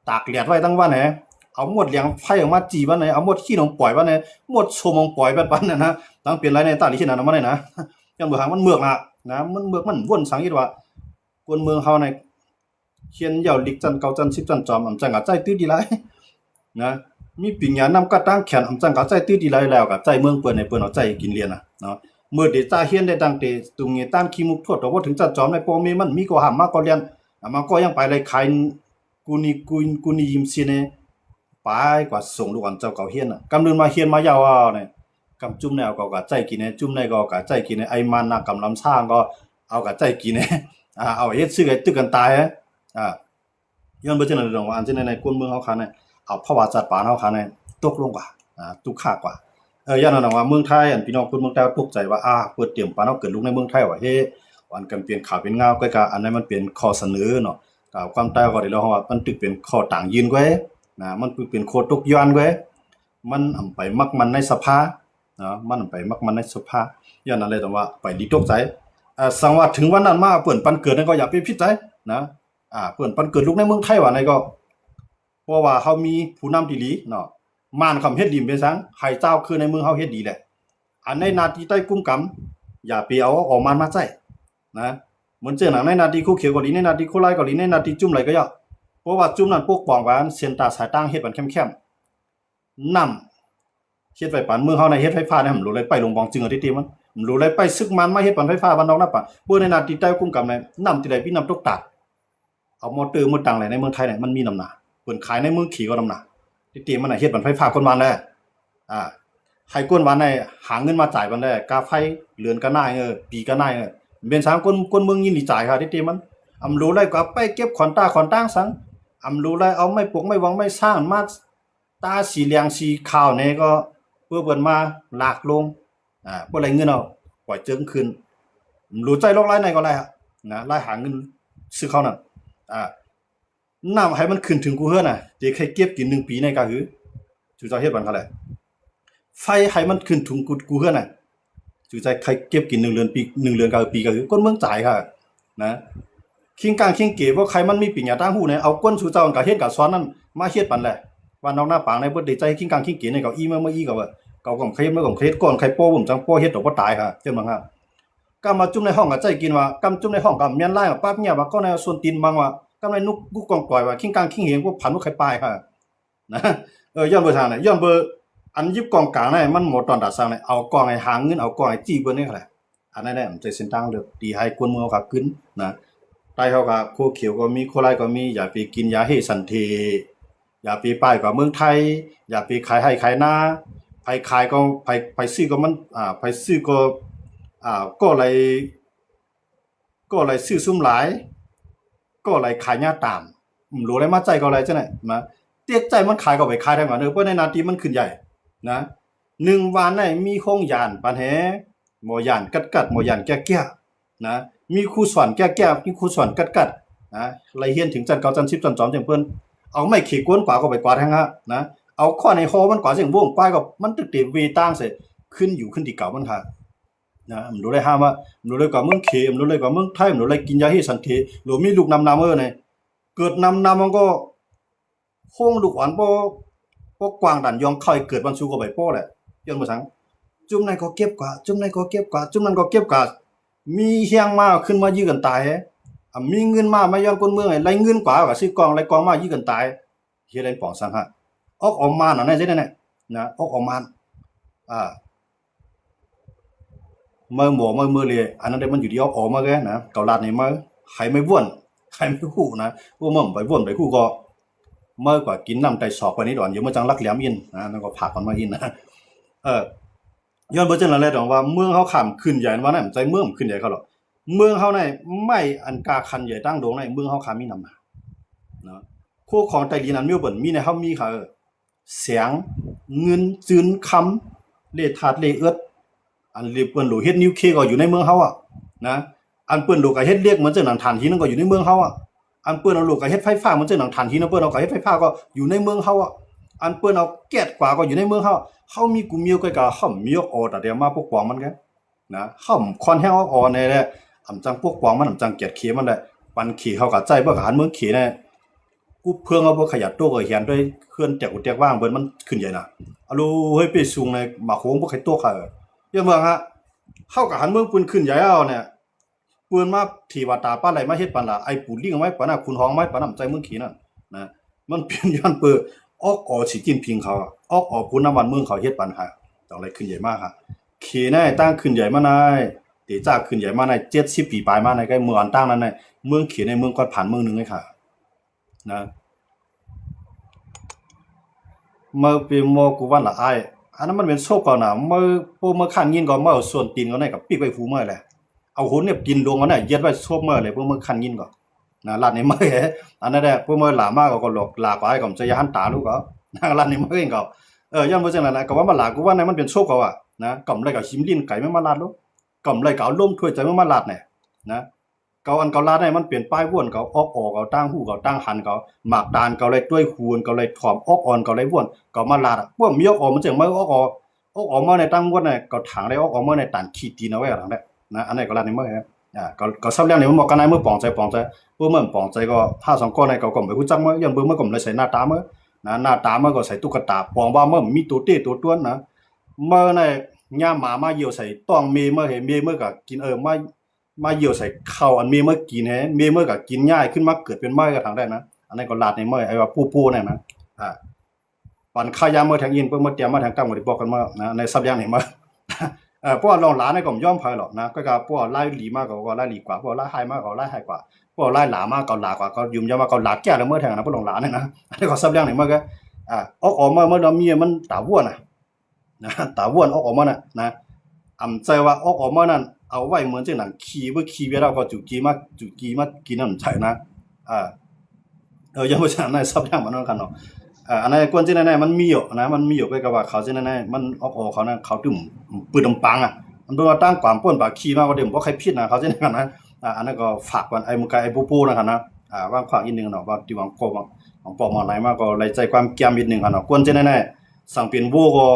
ຕາກແດດໄວ້ທັງວັນແຮ ເອົາມວດລຽງໄຟອອກມາຈີ່ວັນແຮ ເອົາມວດຂີ້ໜອງປອຍວັນແຮ ມວດໂຊມອງປອຍແບບປານນັ້ນນະ ຕັ້ງເປັນໄລໃນຕາລິຂິດນັ້ນມານີ້ນະ ຈັ່ງບໍ່ຫາງມັນເມືອກນະ ນະ ມັນເມືອກມັນວົນສັງອິດວ່າ ຄົນເມືອງເຮົາໃນ ຮຽນຍາວລິກຊັ້ນເກົ້າຊັ້ນສິບຊັ້ນຈອມ ອຳຈັ່ງກໍໃຊ້ຕື້ດີຫຼາຍນະ ມີປີນຍານຳກັດຕາງແຂນ ອຳຈັ່ງກໍໃຊ້ຕື້ດີຫຼາຍ ແລ້ວກໍໃຊ້ເມືອງເພິ່ນໃຫ້ເພິ່ນເອົາໃຊ້ກິນລຽນນະເນາະ ເມີດເດຈາຮຽນໄດ້ຕັ້ງແຕ່ຕຸງເງຕານຂີ້ມຸກໂທດ ບໍ່ເຖິງຊັ້ນຈອມໃນ ພໍ່ແມ່ມັນມີກໍຫ້າມມາກໍລຽນ ມາກໍຍັງໄປໄລ່ຂາຍ ກູນີ ກູ ກູນີຍິມຊີເນ ປາຍກວ່າສົ່ງລູກອານເຈົ້າເຂົາຮຽນນະ. ກຳເດີນມາຮຽນມາເຍົາເອົານີ້ ກຳຈຸ້ມໃນເອົາເຂົາກະໃຊ້ກິນແດ່ ຈຸ້ມໃນກໍເອົາກະໃຊ້ກິນແດ່ ໄອ້ມານນະກຳລຳຊ້າງກໍເອົາກະໃຊ້ກິນແດ່ ອ່າ ເອົາເຮັດຊຶກໃຫ້ຕຶກກັນຕາຍ ອ່າ ຍ້ອນເປັນຈັ່ງນັ້ນ ດອງວ່າອັນເຊັ່ນໃນ ໃນຄົນເມືອງເຮົາຂ້ານີ້ ເອົາພະວາດສັດປ່າເຮົາຂ້ານີ້ຕົກລົງກວ່າ ອ່າ ຕຸກຂະກວ່າ. ເອີ ຢ້ານນັ້ນວ່າເມືອງໄທ ອັນ ພີ່ນ້ອງຄົນເມືອງໃຕ້ຕົກໃຈວ່າ ອ່າ ເປີດຕຽມປານເຮົາເກີດລູກໃນເມືອງໄທວ່າ ເຮ ອັນກັນປ່ຽນຂາວປ່ຽນງາວ ກໍ ກໍອັນນັ້ນມັນເປັນຂໍ້ສະເໜີເນາະ. ກໍຄວາມໃຕ້ກໍໄດ້ລອງວ່າ ມັນຖືກເປັນຂໍ້ຕ່າງຍື່ນໄວ້ນະ ມັນເປັນຂໍ້ຕົກຍ້ອນໄວ້ ມັນອຳໄປມັກມັນໃນສະພານະ ມັນອຳໄປມັກມັນໃນສະພາ. ຍ້ອນນັ້ນແຫຼະ ຕ້ອງວ່າໄປດີຕົກໃຈ. ເອີ ສັງວ່າເຖິງວັນນັ້ນມາ ເພິ່ນປັນເກີດນັ້ນກໍຢ່າໄປຜິດໃຈນະ. ອ່າ ເພິ່ນປັນເກີດລູກໃນເມືອງໄທວ່າໃນກໍ ເພາະວ່າເຮົາມີຜູ້ນຳທີ່ດີເນາະ ມານເຂົາເຮັດດີເປັນສັງ ໃຫ້ເຈົ້າຄືໃນເມືອງເຮົາເຮັດດີແຫຼະ. ອັນໃນໜ້າທີ່ໃຕ້ກຸມກຳ ຢ່າໄປເອົາ ເອົາມານມາໃຊ້ນະ. ເໝືອນເຊັ່ນໃນໜ້າທີ່ຄູຂຽວກໍດີ ໃນໜ້າທີ່ຄູລາຍກໍດີ ໃນໜ້າທີ່ຈຸ້ມໃດກໍຢ່າ ເພາະວ່າຈຸ້ມນັ້ນປົກປ້ອງກັນ ເສັ້ນຕາສາຍຕາງເຮັດບັນແຄມໆ ນ້ຳ ເຮັດໄວ້ປານເມືອງເຮົາໃນເຮັດໄຟຟ້າໃນ ມັນໂຫຼໄດ້ໄປລົງບອງຈຶງເອົາຕິໆ ມັນ ມັນໂຫຼໄດ້ໄປຊຶກມານມາເຮັດປັນໄຟຟ້າບ້ານນອກນາປາງ ເພາະໃນໜ້າທີ່ໃຕ້ກຸມກຳໃນ ນ້ຳທີ່ໃດມີນ້ຳຕົກຕາດ ເອົາມໍເຕີມາຕັ້ງໄວ້ໃນເມືອງໄທໃນ ມັນມີນຳໜ້າ ເພິ່ນຂາຍໃນເມືອງເຂກໍນຳໜ້າ ຕິເຕມັນນະ ເຮັດປັນໄຟຟ້າກົນຫວານແລ້ວ ອ່າ ໃຫ້ກົນຫວານໃນຫາເງິນມາຈ່າຍມັນແລ້ວ ກາໄຟເດືອນກະໜ້າຍ ເອີ ປີກະໜ້າຍ ເອີ ເປັນສັງຄົນ ຄົນເມືອງຍິນດີຈ່າຍຄ່າ ຕິເຕມັນ ອຳໂລໄລກໍໄປເກັບຂອນຕາຂອນຕາງສັງ ອຳໂລໄລເອົາໄມ້ປົກໄມ້ວອງໄມ້ຊ້າງມາ ຕາສີແດງສີຂາວແດ່ກໍ ເພື່ອເພິ່ນມາລາກລົງ ອ່າ ບໍ່ໄດ້ເງິນເອົາ ປ່ອຍເຈິງຂຶ້ນ ຮູ້ໃຈລອກລາຍໃນກໍໄດ້ນະ ລາຍຫາເງິນຊື້ເຂົ້ານັ້ນ ອ່າ ນ້ຳໃຫ້ມັນຂຶ້ນເຖິງກູເຮືອນນະ ເດໃຄ່ເກັບກິນໜຶ່ງປີໃນກະຫື ສູເຈົ້າເຮັດບັນເທົ່າໃດ ໄຟໃຫ້ມັນຂຶ້ນເຖິງກູ ກູເຮືອນນະ ສູໃຈໃຄ່ເກັບກິນໜຶ່ງເດືອນປີ ໜຶ່ງເດືອນກະຫື ປີກະຫື ຄົນເມືອງຈ່າຍຄ່າ ນະ ຄິງກາງຄິງເກ ບໍ່ໃຄ່ມັນມີປັນຍາຕ່າງຫູໃນ ເອົາຄົນສູເຈົ້າກະຮຽນກະສອນນັ້ນມາເຮັດປັນແຫຼະ ບ້ານນອກນາປາງໃນບໍ່ໄດ້ໃຈຄິງກາງຄິງເກໃນເຂົາອີ່ມາ ມາອີ່ກໍວ່າ ເຂົາກໍບໍ່ເຮັດ ມັນກໍບໍ່ເຮັດ ກ່ອນໃຄ່ພໍ່ບໍ່ຈັງພໍ່ເຮັດດອກບໍ່ຕາຍຄ່າ ເຊັ່ນວ່າ ກຳວ່າຈຸ້ມໃນຫ້ອງກໍໃຈກິນວ່າ ກຳຈຸ້ມໃນຫ້ອງກໍແມ່ນຫຼາຍ ປັບເມຍວ່າ ກໍໃນສ່ວນຕີນມັງວ່າ ກຳໃນນຸກກຸກກອງກອຍວ່າ ຄິງກາງຄິງເຫງ ພວກຜັນບໍ່ໃຄ່ປາຍຄ່າ ນະ ເອີ ຍ້ອນເບີທາງໃດ ຍ້ອນເບີ ອັນຢິບກອງກາງໃນ ມັນໝົດຕອນຕາດສັງໃນ ເອົາກອງໃຫ້ຫາເງິນ ເອົາກອງໃຫ້ຈີ້ເບິ່ງນີ້ແຫຼະ ອັນນັ້ນແຫຼະ ມັນໃຈເສັ້ນທາງເລືອກ ທີ່ໃຫ້ຄົນເມືອງເຮົາກະຂຶ້ນນະ ໃຕ້ເຮົາກະ ໂຄຂຽວກໍມີ ໂຄລາຍກໍມີ ຢ່າໄປກິນຢາເຮສັນເທ ຢ່າໄປປ້າຍກວ່າເມືອງໄທ ຢ່າໄປຂາຍໄຮ່ຂາຍນາ ໃຜຂາຍກໍ ໃຜ ໃຜຊື້ກໍມັນ ອ່າ ໃຜຊື້ກໍ ອ່າ ກໍໄດ້ ກໍໄດ້ຊື້ຊຸມຫຼາຍ ກໍໄດ້ຂາຍຍາຕາມ ອຳໂລໄດ້ມາໃຈກໍໄດ້ຈັ່ງໃດນະ ເຕັກໃຈມັນຂາຍກໍໄປຂາຍທາງນັ້ນເດີ ເພາະໃນໜ້າທີ່ມັນຂຶ້ນໃຫຍ່ນະ ໜຶ່ງວານໃນມີໂຮງຢານປານແຮ ໝໍຢານກັດໆ ໝໍຢານແກ້ໆ ນະ ມີຄູສອນແກ້ໆ ມີຄູສອນກັດໆ ນະ ໄລ່ຮຽນເຖິງຊັ້ນເກົ້າ ຊັ້ນສິບ ຊັ້ນສອງຈັ່ງເພິ່ນ ເອົາໄມ້ເຂກວນກວາດກໍໄປກວາດທາງຫັ້ນນະ ເອົາຄ້ອນໃຫ້ຫໍມັນກວາດຈັ່ງວົງປາຍກໍມັນຕຶກເຕເວຕ່າງໃສ່ ຂຶ້ນຢູ່ຂຶ້ນທີ່ເກົ່າມັນຄ່າ ນະ ມັນໂລໄດ້ຫ້າມວ່າ ມັນໂລໄດ້ກວ່າເມືອງເຂ ມັນໂລໄດ້ກວ່າເມືອງໄທ ມັນໂລໄດ້ກິນຢາເຮສັນເທ ໂລມີລູກນຳນຳເອີໃນ ເກີດນຳນຳມັນກໍ ໂຮງລູກອ່ອນບໍ່ ບໍ່ກວ້າງດັນ ຍ່ອງເຂົ້າໃຫ້ເກີດວັນສູກໍໄປພໍ້ແຫຼະ ຍ້ອນບໍ່ສັງ ຈຸ້ມນັ້ນກໍເກັບກວ່າ ຈຸ້ມນັ້ນກໍເກັບກວ່າ ຈຸ້ມນັ້ນກໍເກັບກວ່າ ມີແຮງມາຂຶ້ນມາຢື້ກັນຕາຍ ອ່າ ມີເງິນມາ ມາຍ້ອນຄົນເມືອງ ໄລ່ເງິນກວ່າ ກໍຊື້ກອງ ໄລ່ກອງມາຢື້ກັນຕາຍ ເຮັດໃຫ້ປອງສັງຫະ ອອກອອກມານະ ນັ້ນຈັ່ງນັ້ນນະ ອອກອອກມານ ອ່າ ໄມ້ໝໍໄມ້ເມີເລ ອັນນັ້ນໄດ້ມັນຢູ່ທີ່ອອກອອກມາແກນະ ເກົາລາດໃນໄມ້ ໃຫ້ໄມ້ວນ ໃຫ້ໄມ້ຫູນະ ໂອ້ ເມືອງໄປວນໄປຫູກໍ ເມີກວ່າກິນນ້ຳໃຕ້ສອກໄປນີ້ດອນ ຢູ່ເມືອງຈັງລັກແຫຼມອີນະ ນັ້ນກໍພາກັນມາອີນະ ເອີ ຍ້ອນເບິ່ງຈັ່ງນັ້ນແຫຼະ ດອງວ່າເມືອງເຮົາຂ້າມຂຶ້ນໃຫຍ່ວ່ານັ້ນ ໃຈເມືອງຂຶ້ນໃຫຍ່ເຂົາດອກ ເມືອງເຮົາໃນໄມ້ອັນກາຄັນໃຫຍ່ຕັ້ງໂດງໃນເມືອງເຮົາຂ້າມມີນຳນະ ເນາະ ໂຄຂອງໃຕ້ດິນອັນມີເພິ່ນມີໃນເຮົາມີຄ່າ ເອີ ແສງ ເງິນ ຈືນ ຄຳ ແຮ່ທາດ ແຮ່ເອິດ ອັນເລີເພິ່ນໂຫຼເຮັດນິວເຄກໍຢູ່ໃນເມືອງເຮົາອະນະ ອັນເພິ່ນໂຫຼກະເຮັດເຫຼັກ ເໝືອນຈັ່ງໜັງຖ່ານຫີນນັ້ນກໍຢູ່ໃນເມືອງເຮົາອະ ອັນເພິ່ນເອົາໂຫຼກະເຮັດໄຟຟ້າ ເໝືອນຈັ່ງໜັງຖ່ານຫີນນັ້ນ ເພິ່ນເອົາກະເຮັດໄຟຟ້າກໍຢູ່ໃນເມືອງເຮົາອະ ອັນເພິ່ນເອົາແກັດກວ່າກໍຢູ່ໃນເມືອງເຮົາ ເຮົາມີກູເມຍກວ່າກະເຮົາມີອອກອອດຕາແຕ່ມາປົກປ້ອງມັນກະ ນະ ເຮົາຄອນແຮງອອກອອແນ່ແຫຼະ ອຳຈັ່ງປົກປ້ອງມັນ ອຳຈັ່ງກຽດເຂມັນແຫຼະ ປັນເຂເຮົາກະໃຈເບິ່ງອາຫານເມືອງເຂແນ່ ກຸບເພິ່ງເຮົາບໍ່ຂະຫຍັດໂຕກະຫຽນດ້ວຍ ເຮືອນແຕກອຸແຕກວາງເບິດ ມັນຂຶ້ນໃຫຍ່ນະ ອາໂລເຮີ້ຍ ເປສູງໃນໝາກໂຂງບໍ່ໃຄຕົກ ເອີ ຢ່າເບິ່ງຫະ ເຮົາກະຫັນເບິ່ງປືນຂຶ້ນໃຫຍ່ເອົາແນ່ ເປີນມາເທວະຕາປາໄລມາເຮັດປັນລະ ໄອ້ປູລິງເອົາໄວ້ປານນະ ຂຸນຮອງໄວ້ປານນຳໃຈເມືອງເຂນັ້ນນະ ມັນເປັນຍ້ອນເປີອອກອອສີຈິ້ນຜິງເຂົາ ອອກອອຜູ້ນຳບ້ານເມືອງເຂົາເຮັດປັນຫາ ຈັ່ງໄດ້ຂຶ້ນໃຫຍ່ມາຫະ ເຂໃນຕັ້ງຂຶ້ນໃຫຍ່ມາໃນ ເຕຈາຂຶ້ນໃຫຍ່ມາໃນ ເຈັດສິບປີປາຍມາໃນ ໃກ້ເມືອງອັນຕັ້ງນັ້ນໃນ ເມືອງເຂໃນເມືອງກອດຜ່ານເມືອງໜຶ່ງເລີຍຄ່າ ນະ ເມີເປໂມກູວັນລະອ້າຍ ອັນນັ້ນມັນເປັນສົບເຂົານະ ເມີ ພວກເມີຄັນຍິນກໍເມີເອົາສົ້ນຕີນເຂົານັ້ນກໍປິກໄວ້ຫູເມີແຫຼະ ເອົາໂຫນເໜັບຕີນລົງເຂົານັ້ນຢຽດໄວ້ສົບເມີເລີຍ ພວກເມີຄັນຍິນກໍນະ ລາດໃນເມີ ອັນນັ້ນແຫຼະ ພວກເມີຫຼາມາເຂົາກໍຫຼອກຫຼາກວ່າໃຫ້ກຳໃຈຢ່າຫັນຕາລູກເຂົານະ ລາດໃນເມີເອງເຂົາ ເອີ ຍ້ອນບໍ່ເຊັ່ນນັ້ນນະ ກໍວ່າມາຫຼາກູວັນນັ້ນມັນເປັນສົບເຂົາອະນະ ກຳໄລກໍຫິມຫຼິ້ນໄກມັນມາລາດໂລດ ກຳໄລກໍເອົາລົມຖ້ວຍໃຈມັນມາລາດແນ່ນະ. ເຂົາອັນເຂົາລາດໃຫ້ມັນເປັນປ້າຍຫວນ ເຂົາອອກອໍ ເຂົາຕ່າງຫູ ເຂົາຕ່າງຫັນ ເຂົາໝາກຕານ ເຂົາໄດ້ຕ້ວຍຫູນ ເຂົາໄດ້ຖອມອອກອ່ອນ ເຂົາໄດ້ຫວນ ເຂົາມາລາດອະ ພວກມີອອກອ່ອນມັນຈຶ່ງມາອອກອ່ອນ ອອກອ່ອນມາໃນຕ່າງຫວນນະ ເຂົາຖາງໄດ້ອອກອ່ອນມາໃນຕານຂີ້ຕີນເອົາໄວ້ຫຼັງແລ້ວນະ ອັນນັ້ນກໍລາດໃນເມືອງນະ ເຂົາ ເຂົາສຳແດງນີ້ມັນບອກກັນໃນເມືອງປອງໃຈ ປອງໃຈ ເມື່ອເມືອງປອງໃຈກໍຫ້າສອງກ້ອນໃນເຂົາກໍບໍ່ຮູ້ຈັກເມືອ ຍ້ອນເບິ່ງເມືອກໍບໍ່ໄດ້ໃສ່ໜ້າຕາເມືອນະ ໜ້າຕາເມືອກໍໃສ່ຕຸກກະຕາ ປອງວ່າເມືອມີໂຕເຕໂຕຕົວນະ ເມືອນະ ຍາມໝາມາຢ້ຽວໃສ່ຕ້ອງເມເມືອ ເຫັນເມເມືອກໍກິນ ເອີ ມາ ມາຢ້ຽວໃສ່ເຂົ້າອັນເມເມີກິນແຮ ເມເມີກໍກິນຍ້າຍຂຶ້ນມາເກີດເປັນເມີກໍທາງໄດ້ນະ ອັນນັ້ນກໍລາດໃນເມີ ໄອ້ວ່າປູໂປ້ນັ້ນນະ ອາ ປັນຂ້າວຢາມເມີແທງອີນ ເພິ່ນມາຕຽມມາແທງກຳກໍໄດ້ບອກກັນມານະ ໃນສັບຢ່າງນີ້ມາ ເອີ ເພາະວ່າລອງຫຼານີ້ກໍບໍ່ຍອມໃຜຫຼອກນະ ກໍ ກໍພວກລາຍດີມາກໍວ່າລາຍດີກວ່າ ພວກລາຍຮ້າຍມາກໍລາຍຮ້າຍກວ່າ ພວກລາຍຫຼາມາກໍຫຼາກວ່າ ກໍຢືມຢາມາກໍຫຼາແກ້ວເລີຍເມີແທງນະ ພວກລອງຫຼານີ້ນະ ອັນນີ້ກໍສັບຢ່າງນີ້ມາກໍ ອາ ອອກອອກມາເມີດອກເມຍມັນຕາຫວນນະ ນະ ຕາຫວນອອກອອກມານະ ນະ ອຳໃຈວ່າອອກອອກມານັ້ນ ເອົາໄວ້ເໝືອນຈັ່ງໜັງຂີ້ ເບິ່ງຂີ້ເວລາກໍຈຸກີມາ ຈຸກີມາກິນນຳໃຈນະ ເອີ ເອີ ຢ່າວ່າຊັ້ນນະ ສັບຢ່າງມັນນັ້ນຄັນເນາະ ເອີ ອັນນັ້ນກວນຈິງນັ້ນນະ ມັນມີຢູ່ນະ ມັນມີຢູ່ ກໍວ່າເຂົາຈັ່ງນັ້ນນະ ມັນອອກອອກເຂົານະ ເຂົາຕື່ມປືດອຳປັງອະ ມັນເບິ່ງວ່າຕ່າງຄວາມປົນປາກຂີ້ມາກໍເດີມບໍ່ໃຄ່ຜິດນະ ເຂົາຈັ່ງນັ້ນນະ ອາ ອັນນັ້ນກໍຝາກກ່ອນ ໄອ້ໝູ່ກາຍ ໄອ້ປູໂປ້ນະຄັນນະ ອາ ວາງຂວາງອີກໜຶ່ງເນາະ ວ່າທີ່ຫວັງກໍຫວັງ ຫວັງປອກໝາກໄນມາກໍໄດ້ໃຈຄວາມແກ້ມອີກໜຶ່ງຄັນເນາະ ກວນຈັ່ງນັ້ນນະ ສັງເປັນໂວກໍ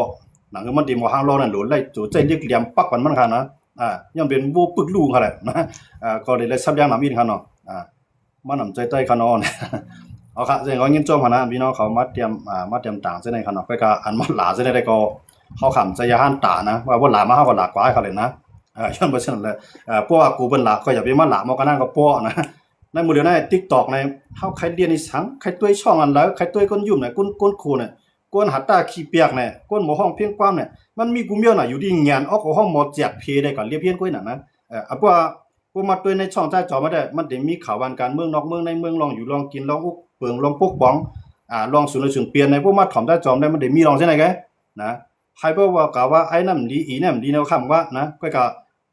ໜັງຄືມັນເຕັມຫົວຫາງລອງນັ້ນໂຫຼ ໄລ່ໂຈໃຊ້ເຫຼັກແຫຼມປັກປັນມັນຂະໜາດນະ ອາ ຍ້ອນເປັນໂວປຶກລູກຫັ້ນແຫຼະນະ ອາ ກໍໄດ້ ໄດ້ສັບຢ່າງນຳອີກຂະໜາດເນາະ ອາ ມານຳໃຈໃຕ້ຂະໜາດເນາະ ເອົາຄະ ເຊິ່ງກໍຍິນຊົມຂະໜາດ ພີ່ນ້ອງເຂົາມາຕຽມ ອາ ມາຕຽມຕາງໃສ່ໃນຂະໜາດ ຂ້ອຍກໍອັນມາຫຼາໃສ່ໃນໄດ້ກໍ ເຮົາຂຳໃຈຢ່າຫັນຕານະ ວ່າບໍ່ຫຼາມາເຮົາກໍຫຼາກວ່າໃຫ້ເຂົາເລີຍນະ ເອີ ຍ້ອນບໍ່ເຊັ່ນນັ້ນແຫຼະ ເອີ ພວກວ່າກູເປັນຫຼາ ຂ້ອຍຢ່າໄປມາຫຼາໝໍກະນາກໍພໍ້ນະ ໃນມື້ດຽວໃນຕິກຕອກໃນ ເຮົາໃຄລຽນອີສັງ ໃຄລຕົວຍຊ່ອງອັນໃດ ໃຄລຕົວຍຄົນຫຍຸ້ມໃນ ຄົນ ຄົນໂຄໃນ ກວນຫາຕາຂີ້ປຽກແນ່ ກວນໝໍຮ້ອງເພງຄວາມແນ່ ມັນມີກູແມວໜ້າຢູ່ດີແງ່ນອອກ ເອົາເຮົາໝໍແຈກເພໄດ້ກໍລຽບຮຽນກວ່ານັ້ນນະ ເອີ ອາ ພວກ ພວກມາຕົວໃນຊ່ອງໃຕ້ຈອມມາໄດ້ ມັນຈະມີຂ່າວບ້ານການເມືອງນອກເມືອງໃນເມືອງ ລອງຢູ່ລອງກິນ ລອງອຸກເປິງ ລອງປົກປ້ອງ ອາ ລອງສູນໃນສູນປ່ຽນໃນ ພວກມາຖອມໃຕ້ຈອມໄດ້ ມັນໄດ້ມີລອງຈັ່ງໃດແກນະ ໃຜເວົ້າວ່າ ກະວ່າໄອ້ນັ້ນດີ ອີນັ້ນດີ ແນວຄຳວ່ານະ ຂ້ອຍກະ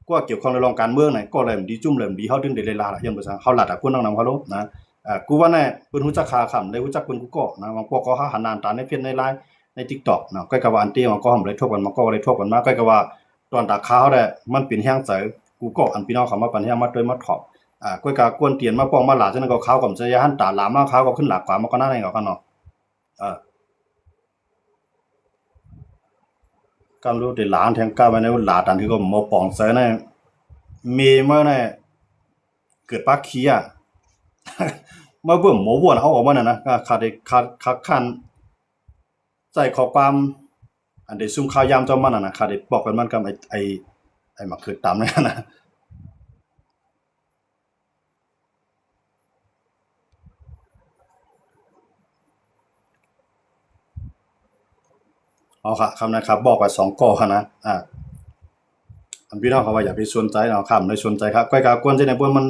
ກວ່າກ່ຽວຂ້ອງໃນລອງການເມືອງໃນ ກໍແລມດີ ຈຸ້ມແລມດີ ເຮົາຈຶ່ງໄດ້ລາ ຍ້ອນວ່າຊັ້ນ ເຮົາລາດຕາຄົນນຳນຳເຮົາໂລດນະ ເອີ ກູວ່າແນ່ ເພິ່ນຮູ້ຈັກຂ້າຄຳ ໄດ້ຮູ້ຈັກເພິ່ນກູກໍນະ ບາງພວກກໍເຮົາຫັນໜ້າຕາໃນເຟສໃນລາຍ ໃນຕິກຕອກເນາະ ຂ້ອຍກໍວ່າອັນເຕ ບາງກໍເຮົາບໍ່ໄດ້ທົບກັນ ບາງກໍໄດ້ທົບກັນມາ ຂ້ອຍກໍວ່າຕອນຕາຄາເຮົາໄດ້ ມັນເປັນແຮງໃຈ ກູກໍອັນພີ່ນ້ອງເຂົາມາປັນແຮງ ມາຕົວມາຖອມ ອາ ຂ້ອຍກໍກວນຕຽນມາປ້ອງມາຫຼາ ສະນັ້ນກໍເຂົາກໍຈະຢ່າຫັນຕາ ຫຼາມາເຂົາກໍຂຶ້ນຫຼາກວ່າມາກໍນັ້ນເອງເນາະ ເອີ ກຳລູໄດ້ຫຼານແທງກ້າໄວ້ໃນຫຼາຕັນ ຄືກໍໝໍປອງໃສ່ໃນເມມາໃນເກີດປາກຂີ້ອະ ມາເບິ່ງໝໍວນເອົາອອກມານັ້ນນະ ຂ້າໄດ້ ຂ້າ ຂ້າຄ້ານໃຊ້ຂໍ້ຄວາມ ອັນໄດ້ຊຸມຂ່າວຢາມເຈົ້າມັນນັ້ນນະ ຂ້າໄດ້ບອກກັນມັນກັບໄອ້ ໄອ້ ໄອ້ໝາກເຂືອຕຳນັ້ນນະ. ເອົາຄະ ຄຳນັ້ນຄະ ບອກໄປສອງກໍຫັ້ນນະ ອາ ອັນພີ່ນ້ອງເຂົາວ່າຢ່າໄປສົນໃຈເນາະ ຄະ ບໍ່ໄດ້ສົນໃຈຄະ ຂ້ອຍກະກວນຊິໃນບ່ອນມັນ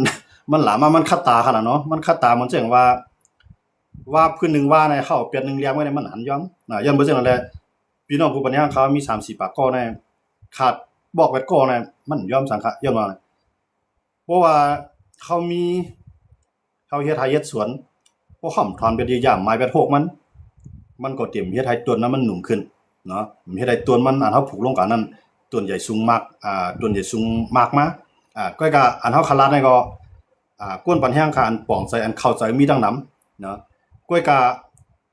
ມັນຫຼາມາ ມັນຄາຕາຂະໜາດເນາະ ມັນຄາຕາ ມັນຈັ່ງວ່າ ວ່າພື້ນໜຶ່ງວ່າໃນເຮົາປຽນໜຶ່ງລຽມໄວ້ໃນມັນຫັນຍອມນະ ຍ້ອນບໍ່ເຊັ່ນນັ້ນແຫຼະ ພີ່ນ້ອງຜູ້ປັນຍາຂາວມີສາມສີ່ປາກກໍໃນ ຂາດບອກແບດກໍໃນ ມັນຍອມສັງຄະ ຍ້ອນວ່າ ເພາະວ່າເຮົາມີ ເຮົາເຮັດໄຮ່ເຮັດສວນ ພວກເຮົາຖອນເບັດຢາມໝາຍເບັດໂຮກມັນ ມັນກໍເຕັມເຮັດໃຫ້ຕົ້ນນັ້ນມັນໜຸ່ມຂຶ້ນເນາະ ເຮັດໃຫ້ຕົ້ນມັນ ອັນເຮົາຜູກລົງການນັ້ນ ຕົ້ນໃຫຍ່ສູງມາກ ອ່າ ຕົ້ນໃຫຍ່ສູງມາກມາ ອ່າ ກໍກະອັນເຮົາຂະລາດໃນກໍ ອ່າ ກວນປັນແຮງຄະ ອັນປອງໃຈ ອັນເຂົ້າໃຈມີຕັ້ງນຳເນາະ ກ້ວຍກະ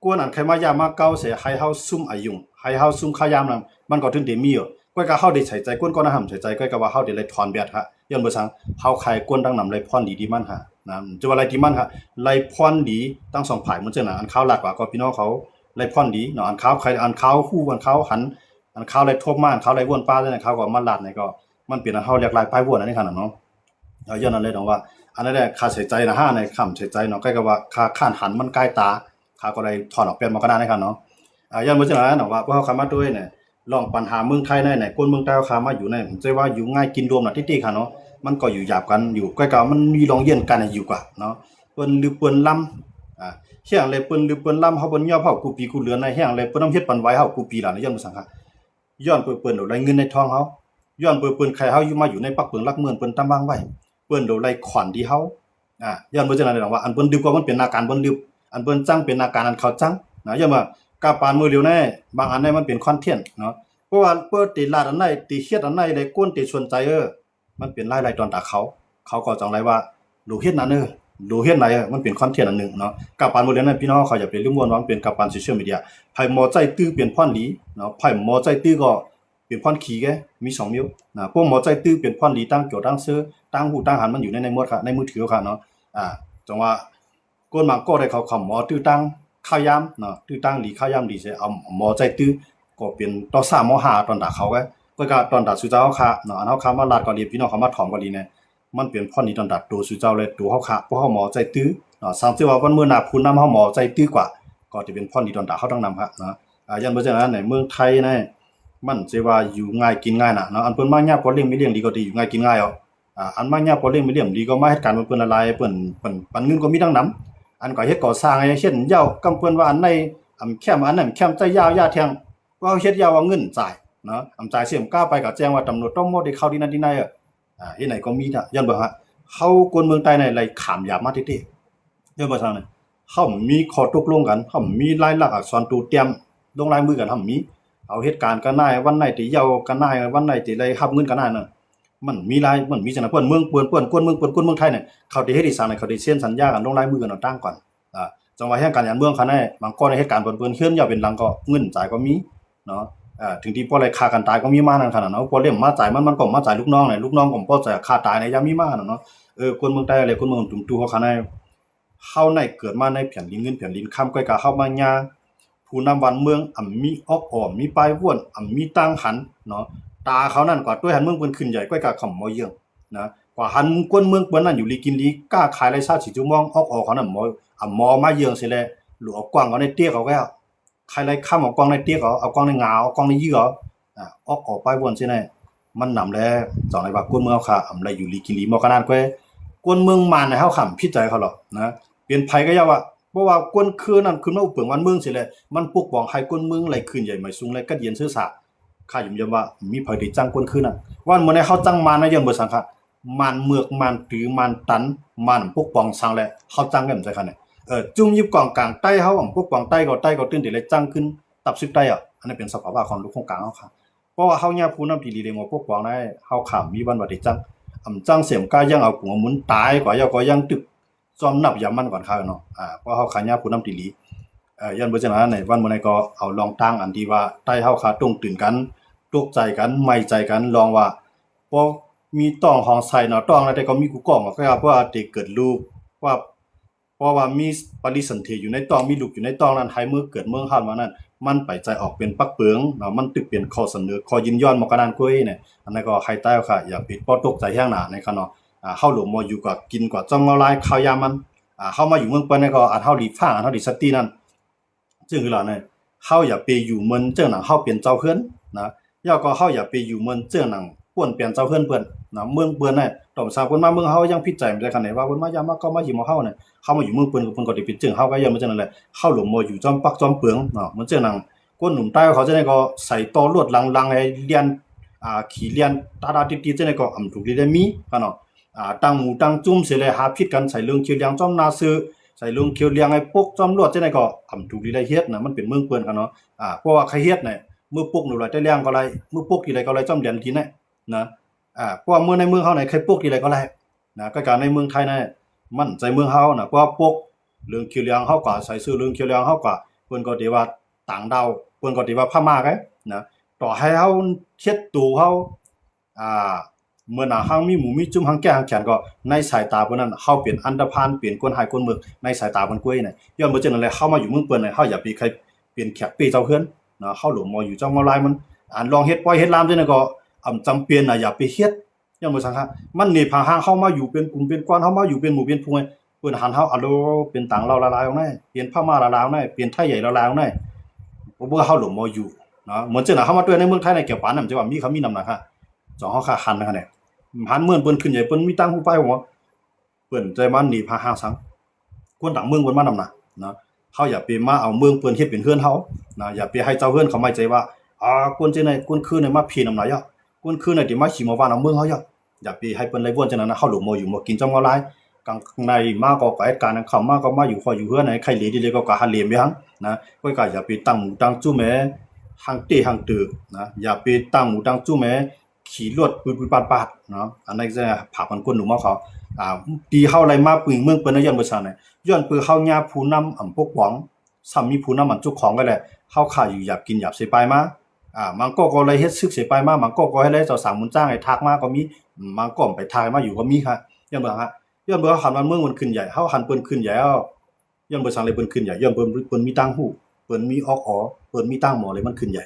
ກວນອັນໃຄມາຢາມມາເກົາເສຍ ໃຫ້ເຮົາຊຸມອາຍຸງ ໃຫ້ເຮົາຊຸມຄາຍາມນັ້ນ ມັນກໍເຖິງໄດ້ມີຢູ່ ກ້ວຍກະເຮົາໄດ້ໃສ່ໃຈ ກວນກໍນະຫຳໃສ່ໃຈ ກ້ວຍກະວ່າເຮົາໄດ້ໄລ່ຖອນແບດຫະ ຍ້ອນບໍ່ສັງ ເຮົາໃຫ້ກວນທັງນຳໄລ່ພອນດີທີ່ມັນຫານະ ຈະວ່າໄລ່ທີ່ມັນຫາ ໄລ່ພອນດີທັງສອງຝ່າຍ ໝົດເຊິ່ງນະ ອັນຂ່າວລາດກວ່າກໍພີ່ນ້ອງເຂົາໄລ່ພອນດີເນາະ ອັນຂ່າວໃຄ ອັນຂ່າວຮູ້ ອັນຂ່າວຫັນ ອັນຂ່າວໄລ່ທົບມາ ອັນຂ່າວໄລ່ວົນປາ ອັນຂ່າວກໍມາລາດໃນກໍ ມັນເປັນອັນເຮົາລຽກລາຍປາຍວົນອັນນີ້ຂະໜາດເນາະ ເອີ ຍ້ອນນັ້ນເລີຍຕ້ອງວ່າ ອັນນັ້ນແຫຼະ ຂ້າໃສ່ໃຈນະຫາ ໃນຄຳໃສ່ໃຈເນາະ ໃກ້ກັບວ່າຂ້າຄ້ານຫັນມັນກາຍຕາ ຂ້າກໍໄດ້ຖອນອອກແປນມາຂະໜາດນີ້ຂະເນາະ ອາ ຍ້ອນບໍ່ເຊັ່ນນັ້ນເນາະ ວ່າພວກເຮົາຂ້າມາດ້ວຍນີ້ ລອງປັນຫາເມືອງໄທໃນ ໃນ ຄົນເມືອງໃຕ້ເຮົາຂ້າມາຢູ່ໃນ ບໍ່ໃຊ່ວ່າຢູ່ງ່າຍກິນລວມນະ ຕິຕິຂະເນາະ ມັນກໍຢູ່ຢາບກັນຢູ່ ໃກ້ກັບມັນມີລອງຢ້ຽງກັນໃຫ້ຢູ່ກວ່າເນາະ ເພິ່ນລືບເພິ່ນລຳ ອາ ແຮງແລ້ວເພິ່ນລືບເພິ່ນລຳເຮົາ ເພິ່ນຍອບເຮົາກູ່ປີກູ່ເດືອນໃນ ແຮງແລ້ວເພິ່ນນຳເຮັດປັນໄຫວເຮົາກູ່ປີລະ ຍ້ອນຫຍັງຊັ້ນຄະ? ຍ້ອນເພິ່ນ ເພິ່ນໄດ້ເງິນໃນທອງເຮົາ ຍ້ອນເພິ່ນ ເພິ່ນໃຄ່ເຮົາຢູ່ ມາຢູ່ໃນປັກເປິງຫຼັກເມືອງ ເພິ່ນຕຳວາງໄວ້ ເພິ່ນໄດ້ຂວັນດີເຮົາ ອາ ຍ້ອນເພິ່ນຈັ່ງນັ້ນ ແສດງວ່າອັນເພິ່ນດືບກໍມັນເປັນອາການເພິ່ນດືບ ອັນເພິ່ນຈັ່ງເປັນອາການອັນເຂົາຈັ່ງນະ ຍ້ອນວ່າກາບປານມື້ຫຼຽວນີ້ ບາງອັນນີ້ມັນເປັນຄອນເທັນເນາະ ເພາະວ່າເພິ່ນຕິລາດອັນໃດ ຕິເຮັດອັນໃດ ແລ້ວຄົນຕິສົນໃຈ ເອີ ມັນເປັນລາຍໄດ້ຕອນຕາເຂົາ ເຂົາກໍຈັ່ງໄດ້ວ່າ ໂລເຮັດນັ້ນເອີ ໂລເຮັດໃດເອີ ມັນເປັນຄອນເທັນອັນໜຶ່ງເນາະ ກາບປານມື້ຫຼຽວນັ້ນ ພີ່ນ້ອງເຮົາຢ່າໄປລືມວ່າມັນເປັນກາບປານໂຊຊຽວມີເດຍ ໃຜໝໍໃຈຕື້ເປັນພອນດີເນາະ ໃຜໝໍໃຈຕື້ກໍເປັນພອນຂີ້ແກ ມີສອງແນວນະ ພວກໝໍໃຈຕື້ເປັນພອນດີ ຕາງເກີວຕາງເຊີ ຕາງຮູ້ຕາງຫັນ ມັນຢູ່ໃນ ໃນໝົດຄະ ໃນມືຖືເຮົາຄະເນາະ ອາ ຈັ່ງວ່າ ຄົນບາງກໍໄດ້ເຂົາ ເຂົາໝໍຕື້ຕາງຂ່າວຢາມເນາະ ຕື້ຕາງດີຂ່າວຢາມດີເສຍ ເອົາໝໍໃຈຕື້ກໍເປັນຕໍ່ສາມມໍຫ້າຕອນຕາເຂົາ ກໍກະຕອນຕາສູ່ເຈົ້າເຮົາຄະເນາະ ອັນເຮົາຄະມາລາດກໍດີ ພີ່ນ້ອງເຂົາມາຖອມກໍດີແນ່ ມັນເປັນພອນດີຕອນຕາໂຕສູ່ເຈົ້າ ແລະ ໂຕເຮົາຄະ ພວກເຮົາໝໍໃຈຕື້ເນາະ ສັງເສຍວ່າວັນມື້ໜ້າຜູ້ນຳເຮົາໝໍໃຈຕື້ກວ່າ ກໍຈະເປັນພອນດີຕອນຕາເຮົາທັງນຳຄະເນາະ ອາ ຢ້ານບໍ່ເຊັ່ນນັ້ນໃນເມືອງໄທນີ້ ມັນຊິວ່າຢູ່ງ່າຍກິນງ່າຍນະເນາະ ອັນເພິ່ນມາຍາມພໍ່ລ້ຽງແມ່ລ້ຽງດີກໍດີ ຢູ່ງ່າຍກິນງ່າຍເອົາ ອາ ອັນມາຍາມພໍ່ລ້ຽງແມ່ລ້ຽງດີກໍມາເຮັດການເພິ່ນຫຼາຍໆ ເພິ່ນ ເພິ່ນປັນເງິນກໍມີທັງນຳ ອັນກໍເຮັດກໍ່ສ້າງໃຫ້ເຮັດເຈົ້າ ກຳເພິ່ນວ່າອັນໃດອຳແຄມ ອັນນັ້ນແຄມໃຈຢາວຢາແທ່ງ ກໍເຮັດຢາວເອົາເງິນຈ່າຍເນາະ ອຳຈ່າຍເສຍມກ້າໄປກໍແຈ້ງວ່າຕຳຫຼວດຕ້ອງໝົດ ໄດ້ເຂົ້າທີ່ນັ້ນທີ່ໃນ ອາ ເຮັດໃດກໍມີ ຍ້ອນວ່າເຮົາຄົນເມືອງໃຕ້ນີ້ໄຫຼຂາມຢາມມາເຕະໆ ຍ້ອນວ່າຊັ້ນ ເຮົາມີຂໍ້ຕົກລົງກັນ ເຮົາມີລາຍລັກອັກສອນໂຕຕຽມລົງລາຍມືກັນ ເຮົາມີ ເຮົາເຮັດການກັນນາຍ ວັນໃດຕິຢາວກັນນາຍ ວັນໃດຕິໄດ້ຮັບເງິນກັນນາຍນັ້ນ ມັນມີລາຍ ມັນມີຈັ່ງນັ້ນ ເພິ່ນເມືອງ ເພິ່ນ ເພິ່ນ ຄົນເມືອງ ເພິ່ນ ຄົນເມືອງໄທນີ້ ເຂົາໄດ້ເຮັດອີ່ສັງນີ້ ເຂົາໄດ້ເຊັນສັນຍາກັນ ລົງລາຍມືກັນເອົາຕ່າງກ່ອນ ອາ ຈັ່ງວ່າແຮງການຍານເມືອງເຂົານີ້ ບາງຄົນເຮັດການເພິ່ນ ເພິ່ນເຮືອນຍາວເປັນຫຼັງກໍເງິນຈ່າຍກໍມີເນາະ ເຖິງທີ່ພໍໄດ້ຂ້າກັນຕາຍກໍມີມານັ້ນຂະໜາດເນາະ ພໍເຫຼັ້ມມາຈ່າຍມັນ ມັນກໍມາຈ່າຍລູກນ້ອງແຫຼະ ລູກນ້ອງກໍບໍ່ຈ່າຍຂ້າຕາຍໃນຍາມມີມານັ້ນເນາະ ເອີ ຄົນເມືອງໃຕ້ແລະຄົນເມືອງຕຸ່ມຕູເຮົາຂະໜາດ ເຮົາໄດ້ເກີດມາໃນແຜ່ນດິນເງິນແຜ່ນດິນຄຳ ກ້ອຍກະເຮົາມາຍາມ ຜູ້ນຳບ້ານເມືອງອຳມີອອກອອມ ມີປາຍວນ ອຳມີຕາງຫັນເນາະ ຕາເຂົານັ້ນກວ່າ ຕ້ວຍຫັນເມືອງເພິ່ນຂຶ້ນໃຫຍ່ ກ້ອຍກະເຂົາບໍ່ເຍືອງນະ ກວ່າຫັນຄົນເມືອງເພິ່ນນັ້ນຢູ່ດີກິນດີ ຄ້າຂາຍໄດ້ຊາວສີ່ຊົ່ວໂມງ ອອກອອກເຂົານັ້ນໝໍ ອຳໝໍມາເຍືອງເສຍແລ້ວ ຫຼວງເອົາກວ້າງເອົາໃນເຕກເອົາແລ້ວ ໃຄໄລ່ຄຳເອົາກວ້າງໃນເຕກເອົາ ເອົາກວ້າງໃນງາ ເອົາກວ້າງໃນເຫຍື່ອ ອາ ອອກອອກປາຍວນເສຍແນ່ ມັນນຳແລ້ວ ຈັ່ງໄດ້ວ່າຄົນເມືອງເຮົາຄະ ອຳໄດ້ຢູ່ດີກິນດີ ໝໍກະນານແກ້ວ ຄົນເມືອງມານໃນເຮົາຄະ ຜິດໃຈເຂົາຫຼອກນະ ເປັນໃຜກໍຢ່າວ່າ ບໍ່ວ່າຄົນຄືນັ້ນຂຶ້ນມາອຸເປິງບ້ານເມືອງເສຍແລ້ວ ມັນປົກປ້ອງໃຫ້ຄົນເມືອງໄດ້ຂຶ້ນໃຫຍ່ໃໝ່ສູງ ແລະ ກັດເຢັນເຊີສາ ຂ້າຍອມຢອມວ່າມີໃຜໄດ້ຈັ່ງຄົນຄືນັ້ນ ວັນມື້ໃນເຮົາຈັ່ງມານນະ ຍ້ອນບໍ່ສັງຄະ ມານເມືອກ ມານຕື້ ມານຕັນ ມານປົກປ້ອງສັງແຫຼະ ເຮົາຈັ່ງແລ້ວ ມັນໃຈຄັນແຫຼະ ເອີ ຈຸ່ມຍິບກອງກາງໃຕ້ເຮົາ ປົກປ້ອງໃຕ້ກໍ ໃຕ້ກໍຕື່ນເຕໄດ້ຈັ່ງຂຶ້ນ ຕັບສິບໃຕ້ອະ ອັນນັ້ນເປັນສະພາວະຂອງລູກຂອງກາງເຮົາຄະ ເພາະວ່າເຮົາຍາມຜູ້ນຳທີ່ດີເດໝໍປົກປ້ອງໄດ້ ເຮົາຄະມີວັນວ່າໄດ້ຈັ່ງ ອຳຈັ່ງເສຍມກ້າ ຍັງເອົາກຸງເອົາໝູນຕາຍກວ່າ ເຈົ້າກໍຍັງຕຶກ ຊອມນັບຢາມມັນກ່ອນຄະເນາະ ອາ ເພາະເຮົາຄະຍາມຜູ້ນຳທີ່ດີ ເອີ ຢ້ານບໍ່ເຊັ່ນນັ້ນໃນວັນມື້ໃນກໍເອົາລອງຕັ້ງອັນທີ່ວ່າໃຕ້ເຮົາຄະຕົງຕື່ນກັນ ຕົກໃຈກັນ ໄໝ້ໃຈກັນ ລອງວ່າ ບໍ່ມີຕ້ອງຫ້ອງໃສ່ເນາະ ຕ້ອງນັ້ນແຕ່ກໍມີກູ່ກ້ອງ ເພາະວ່າເດເກີດລູກ ວ່າ ເພາະວ່າມີປະລິສັນເຖຢູ່ໃນຕ້ອງ ມີລູກຢູ່ໃນຕ້ອງນັ້ນ ໃຫ້ເມື່ອເກີດເມືອງເຮົາມານັ້ນ ມັນໄປໃຈອອກເປັນປັກເປິງເນາະ ມັນຕຶກເປັນຂໍ້ສະເໜີ ຂໍ້ຍິນຍອມໝໍກະນານກ້ວຍນີ້ ອັນນັ້ນກໍໃຫ້ໃຕ້ເຮົາຄະ ຢ່າໄປບໍ່ຕົກໃຈແຮງໜາໃນຄະເນາະ ອາ ເຮົາຫຼວງມໍຢູ່ກະກິນກວ່າຈ້ອມເງົາລາຍຄາວຢາມມັນ ອາ ເຮົາມາຢູ່ເມືອງເພິ່ນນີ້ກໍອັນເຮົາດີຟັງ ອັນເຮົາດີສະຕິນັ້ນ ເຊິ່ງຄືລະນີ້ ເຮົາຢ່າໄປຢູ່ເໝືອນເຊິ່ງໜັງເຮົາເປັນເຈົ້າເຮືອນນະ ແລ້ວກໍເຮົາຢ່າໄປຢູ່ເໝືອນເຊິ່ງໜັງປ່ວນແປນເຈົ້າເຮືອນເພິ່ນນະ ເມືອງເພິ່ນນະ ຕອນສາເພິ່ນມາເມືອງເຮົາຍັງຜິດໃຈ ແຕ່ຄັນໄດ້ວ່າເພິ່ນມາຢາມມາກໍມາຍິມເຮົານະ ເຮົາມາຢູ່ເມືອງເພິ່ນກໍເພິ່ນກໍໄດ້ເປັນເຊິ່ງເຮົາ ກໍຢ່າເໝືອນເຊິ່ງນັ້ນແຫຼະ ເຮົາຫຼວງມໍຢູ່ຈ້ອມປັກຈ້ອມເປິງເນາະ ເໝືອນເຊິ່ງໜັງ ຄົນໜຸ່ມໃຕ້ເຂົາຈັ່ງໃດກໍໃສ່ຕໍ່ລວດຫຼັງໆ ໃຫ້ລຽນ ອ່າ ຂີ່ລຽນຕາດໆຕິດໆ ຈັ່ງໃດກໍອຳຖືກດີໄດ້ມີກະເນາະ ອ່າ ຕັ້ງໝູ່ຕັ້ງຈຸ້ມເສຍແລ້ວ ຫາຜິດກັນ ໃສ່ເຫຼືອງຂຽວເຫຼືອງຈ້ອມໜ້າຊື່ ໃສ່ເຫຼືອງຂຽວເຫຼືອງໃຫ້ປົກຈ້ອມລວດ ຈັ່ງໃດກໍອຳຖືກດີໄດ້ເຮັດນະ ມັນເປັນເມືອງເພິ່ນກະເນາະ ອ່າ ເພາະວ່າໃຄເຮັດນະ ມື້ປົກໜູໄຫຼແຕ່ແລງກໍໄດ້ ມື້ປົກທີ່ໃດກໍໄດ້ ຈ້ອມແດນທີ່ໃນນະ ອ່າ ເພາະວ່າເມື່ອໃນເມືອງເຮົາໃນໃຄປົກທີ່ໃດກໍໄດ້ນະ ກໍການໃນເມືອງໄທນະ ມັນໃຈເມືອງເຮົານະ ເພາະວ່າປົກເຫຼືອງຂຽວເຫຼືອງເຮົາກວ່າ ໃສ່ເສື້ອເຫຼືອງຂຽວເຫຼືອງເຮົາກວ່າ ເພິ່ນກໍຖືວ່າ ຕ່າງດ້າວ ເພິ່ນກໍຖືວ່າພະມ້າໄງນະ ຕໍ່ໃຫ້ເຮົາເຮັດໂຕເຮົາ ອ່າ ເມື່ອໜ້າຮັ່ງມີໝູ່ມີຈຸ້ມ ຮັ່ງແກ້ງຮັ່ງແຂນ ກໍໃນສາຍຕາເພິ່ນນັ້ນ ເຮົາເປັນອັນດາພານ ເປັນຄົນຮ້າຍຄົນເມືອກ ໃນສາຍຕາເພິ່ນກ້ວຍນະ ຍ້ອນບໍ່ເຊັ່ນນັ້ນແລ້ວ ເຮົາມາຢູ່ເມືອງເພິ່ນນະ ເຮົາຢ່າໄປໃຄ່ເປັນແຂກເປ້ເຈົ້າເຮືອນນະ ເຮົາຫຼວງມໍຢູ່ເຈົ້າເມືອງລາຍມັນ ອັນລອງເຮັດປ່ອຍເຮັດລາມຈັ່ງໃດກໍ ອຳຈຳເປັນນະ ຢ່າໄປເຮັດ ຍ້ອນບໍ່ສັງຄະ ມັນເນພາຫາງ ເຮົາມາຢູ່ເປັນກຸ່ມເປັນກ້ອນ ເຮົາມາຢູ່ເປັນໝູ່ເປັນຝູງ ເພິ່ນຫັນເຮົາ ອາໂລ ເປັນຕ່າງລາວຫຼາຍໆອອກໃນ ເປັນພະມ້າຫຼາຍໆອອກໃນ ເປັນໄທໃຫຍ່ຫຼາຍໆອອກໃນ ບໍ່ເບິ່ງເຮົາຫຼວງມໍຢູ່ເນາະ ເໝືອນຈັ່ງນັ້ນ ເຮົາມາຕົວໃນເມືອງໄທໃນແກ່ປານນັ້ນ ຈະວ່າມີຄຳມີນຳໜ້າ ເຈົ້າເຮົາຄະຫັນນະ ເຂົານີ້ ຫັນເໝືອນເພິ່ນຂຶ້ນໃຫຍ່ ເພິ່ນມີຕ່າງຫູປາຍຫົວ ເພິ່ນຈະມາເນພາຫາງສັງ ຄົນຕ່າງເມືອງເພິ່ນມານຳໜ້າ ນະ. ເຮົາຢ່າໄປມາເອົາເມືອງເພິ່ນເຮັດເປັນເຮືອນເຮົານະ, ຢ່າໄປໃຫ້ເຈົ້າເຮືອນເຂົາໝາຍໃຈວ່າ ອາ ຄົນຈັ່ງໃດ ຄົນຄືນໃດມາເພນຳນາຍອະ, ຄົນຄືນໃດທີ່ມາຂີ້ໝໍວານເອົາເມືອງເຮົາຍະ. ຢ່າໄປໃຫ້ເພິ່ນໄດ້ວນຈັ່ງນັ້ນນະ. ເຮົາຫຼວງມາຢູ່ມາກິນຈ້ຳເງົາລາຍ, ກາງໃນມາກໍເຮັດການ, ກາງຄ່ຳມາກໍມາຢູ່ຄອກຢູ່ເຮືອນ, ໃຫ້ໄຂ່ເຫຼດີເລີຍກໍກະຫັນເຫຼໄປຫັ້ນນະ. ກໍກະຢ່າໄປຕັ້ງໝູຕັ້ງຈຸ້ມແໝ ຫາງເຕະຫາງເຕີນະ, ຢ່າໄປຕັ້ງໝູຕັ້ງຈຸ້ມແໝ ຂີ່ລົດປຶດໆປາດໆເນາະ. ອັນນັ້ນຈະຝາກມັນຄົນໜຸ່ມເຮົາເຂົາ ອ່າ ທີ່ເຮົາໄລ່ມາປຶງເມືອງເພິ່ນນະ ຍ້ອນເບິ່ງຊັ້ນນະ ຍ້ອນເບິ່ງເຮົາຍາຜູ້ນຳອັນປົກປ້ອງ ຊ້ຳມີຜູ້ນຳອັນຈຸຄອງໄວ້ແຫຼະ ເຮົາຂ້າຢູ່ຢາບກິນຢາບເສຍປາຍມາ. ອ່າ ບາງກໍກໍໄລ່ເຮັດຊຶກເສຍປາຍມາ, ບາງກໍກໍໃຫ້ໄລ່ເຈົ້າສາງບຸນຈ້າງໃຫ້ທັກມາກໍມີ, ບາງກໍໄປທັກມາຢູ່ກໍມີຄ່ະ. ຍ້ອນເບິ່ງ ຍ້ອນເບິ່ງເຮົາຫັນວ່າເມືອງມັນຂຶ້ນໃຫຍ່ ເຮົາຫັນເພິ່ນຂຶ້ນໃຫຍ່ແລ້ວ ຍ້ອນເບິ່ງສັງເລີຍເພິ່ນຂຶ້ນໃຫຍ່ ຍ້ອນເພິ່ນ ເພິ່ນມີຕ່າງຮູ້ ເພິ່ນມີອອກອໍ ເພິ່ນມີຕ່າງໝໍເລີຍມັນຂຶ້ນໃຫຍ່.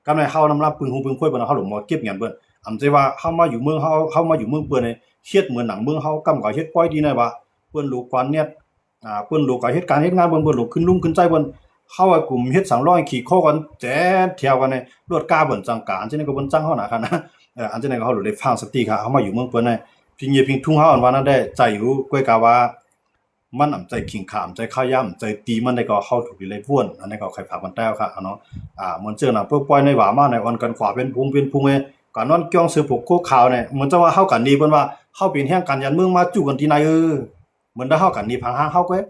ກຳໃນເຮົານຳລາບປຶງຫູປຶງຄວາຍເພິ່ນ ເຮົາຫຼວງມາເກັບຫຍັນເພິ່ນ ອຳໃຈວ່າເຮົາມາຢູ່ເມືອງເຮົາ ເຮົາມາຢູ່ເມືອງເພິ່ນນີ້ ເຮັດເໝືອນໜັງເມືອງເຮົາ ກຳກໍເຮັດປ່ອຍດີນະວ່າ ເພິ່ນໂລກວານແນດ ອ່າ ເພິ່ນໂລກາເຮັດການເຮັດງານເພິ່ນ ເພິ່ນໂລກຂຶ້ນລຸມຂຶ້ນໃຈເພິ່ນ ເຮົາອະກຸມເຮັດສັງຮ້ອຍຂີ່ຄໍກັນແຈດແຖວກັນນີ້ ລົດກາເພິ່ນຈັ່ງກາ ອັນຈັ່ງນີ້ກໍເພິ່ນຈັ່ງເຮົານະຄ່ະນະ. ເອີ ອັນຈັ່ງນີ້ກໍເຮົາຫຼະໄດ້ຟັງສະຕິຄ່ະ ເຮົາມາຢູ່ເມືອງເພິ່ນນີ້ ພິງເຍພິງທຸງເຮົາ ອັນວ່ານັ້ນໄດ້ໃຈຢູ່ ກ້ວຍກາວ່າ ມັນອຳໃຈຂີງຂາ ອຳໃຈຄ້າຢາ ອຳໃຈຕີມັນໄດ້ກໍເຮົາຖືກໄດ້ວນ ອັນນີ້ກໍໃຫ້ຝາກມັນແຕ້ວຄ່ະເນາະ. ອ່າ ເໝືອນເຊິ່ງນະ ເພິ່ນປ່ອຍໃນຫວາມາໃນອ່ອນກັນຂວາເປັນພຸງເປັນພຸງເອ ກະນອນກ່ອງເສືອຜົກໂຄຂາວນີ້ ເໝືອນຈັ່ງວ່າເຮົາກະໜີເພິ່ນວ່າ ເຮົາເປັນແຮງກັນຢ້ານເມືອງມາຈູ້ກັນທີ່ໃນເອີ ເໝືອນວ່າເຮົາກະໜີພັງຫາງເຮົາເກຍ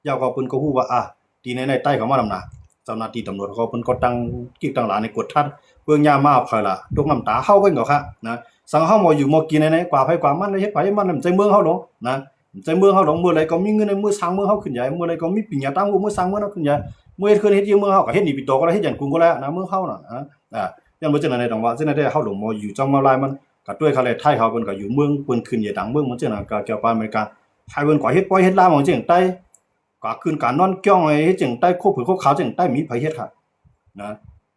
ແລ້ວກໍເພິ່ນກໍຮູ້ວ່າ ອ່າ ທີ່ໃນໃນໃຕ້ເຂົ້າມານຳນະ ເຈົ້າໜ້າທີ່ຕຳຫຼວດເຂົາເພິ່ນກໍຕັ້ງກິກຕັ້ງຫຼານໃນກວດຂັດ ເບິ່ງຍາມມາເອົາໃຜລະ ຕົກນ້ຳຕາເຮົາເບິ່ງກໍຄັກນະ. ສັງເຮົາບໍ່ຢູ່ບໍ່ກິນໃນໃນ ກວ່າໃຜກວ່າມັນ ເຮັດໃຜມັນ ມັນໃຈເມືອງເຮົາດອກນະ ໃຈເມືອງເຮົາດອກ. ເມື່ອໃດກໍມີເງິນໃນມືສ້າງເມືອງເຮົາຂຶ້ນໃຫຍ່ ເມື່ອໃດກໍມີປັນຍາຕາງຮູ້ມືສ້າງເມືອງເຮົາຂຶ້ນໃຫຍ່ ເມື່ອເຮັດເຮືອນເຮັດຍືມເມືອງເຮົາກໍເຮັດໜີໄປຕໍ່ກໍໄດ້ ເຮັດຫຍັງກຸງກໍໄດ້ນະ ເມືອງເຮົານະ. ອ່າ ຍ້ອນວ່າຈັ່ງໃດຕ້ອງວ່າ ຈັ່ງໃດເຮົາຫຼວງບໍ່ຢູ່ຈຳເອົາລາຍມັນ ກະດ້ວຍຄະແລໄທເຮົາ ເພິ່ນກະຢູ່ເມືອງ ເພິ່ນຂຶ້ນໃຫຍ່ຕ່າງເມືອງ ເໝືອນຈັ່ງນັ້ນກະແກ່ວປານອາເມລິກາ ໃຫ້ເພິ່ນກວາດເຮັດປ່ອຍເຮັດລາມ ເໝືອນຈັ່ງໃດ ກະຄືນການນອນກ່ອງ ເຮັດຈັ່ງໃດ ໂຄເຜີໂຄຂາວຈັ່ງໃດ ມີໃຜເຮັດຄັກນະ.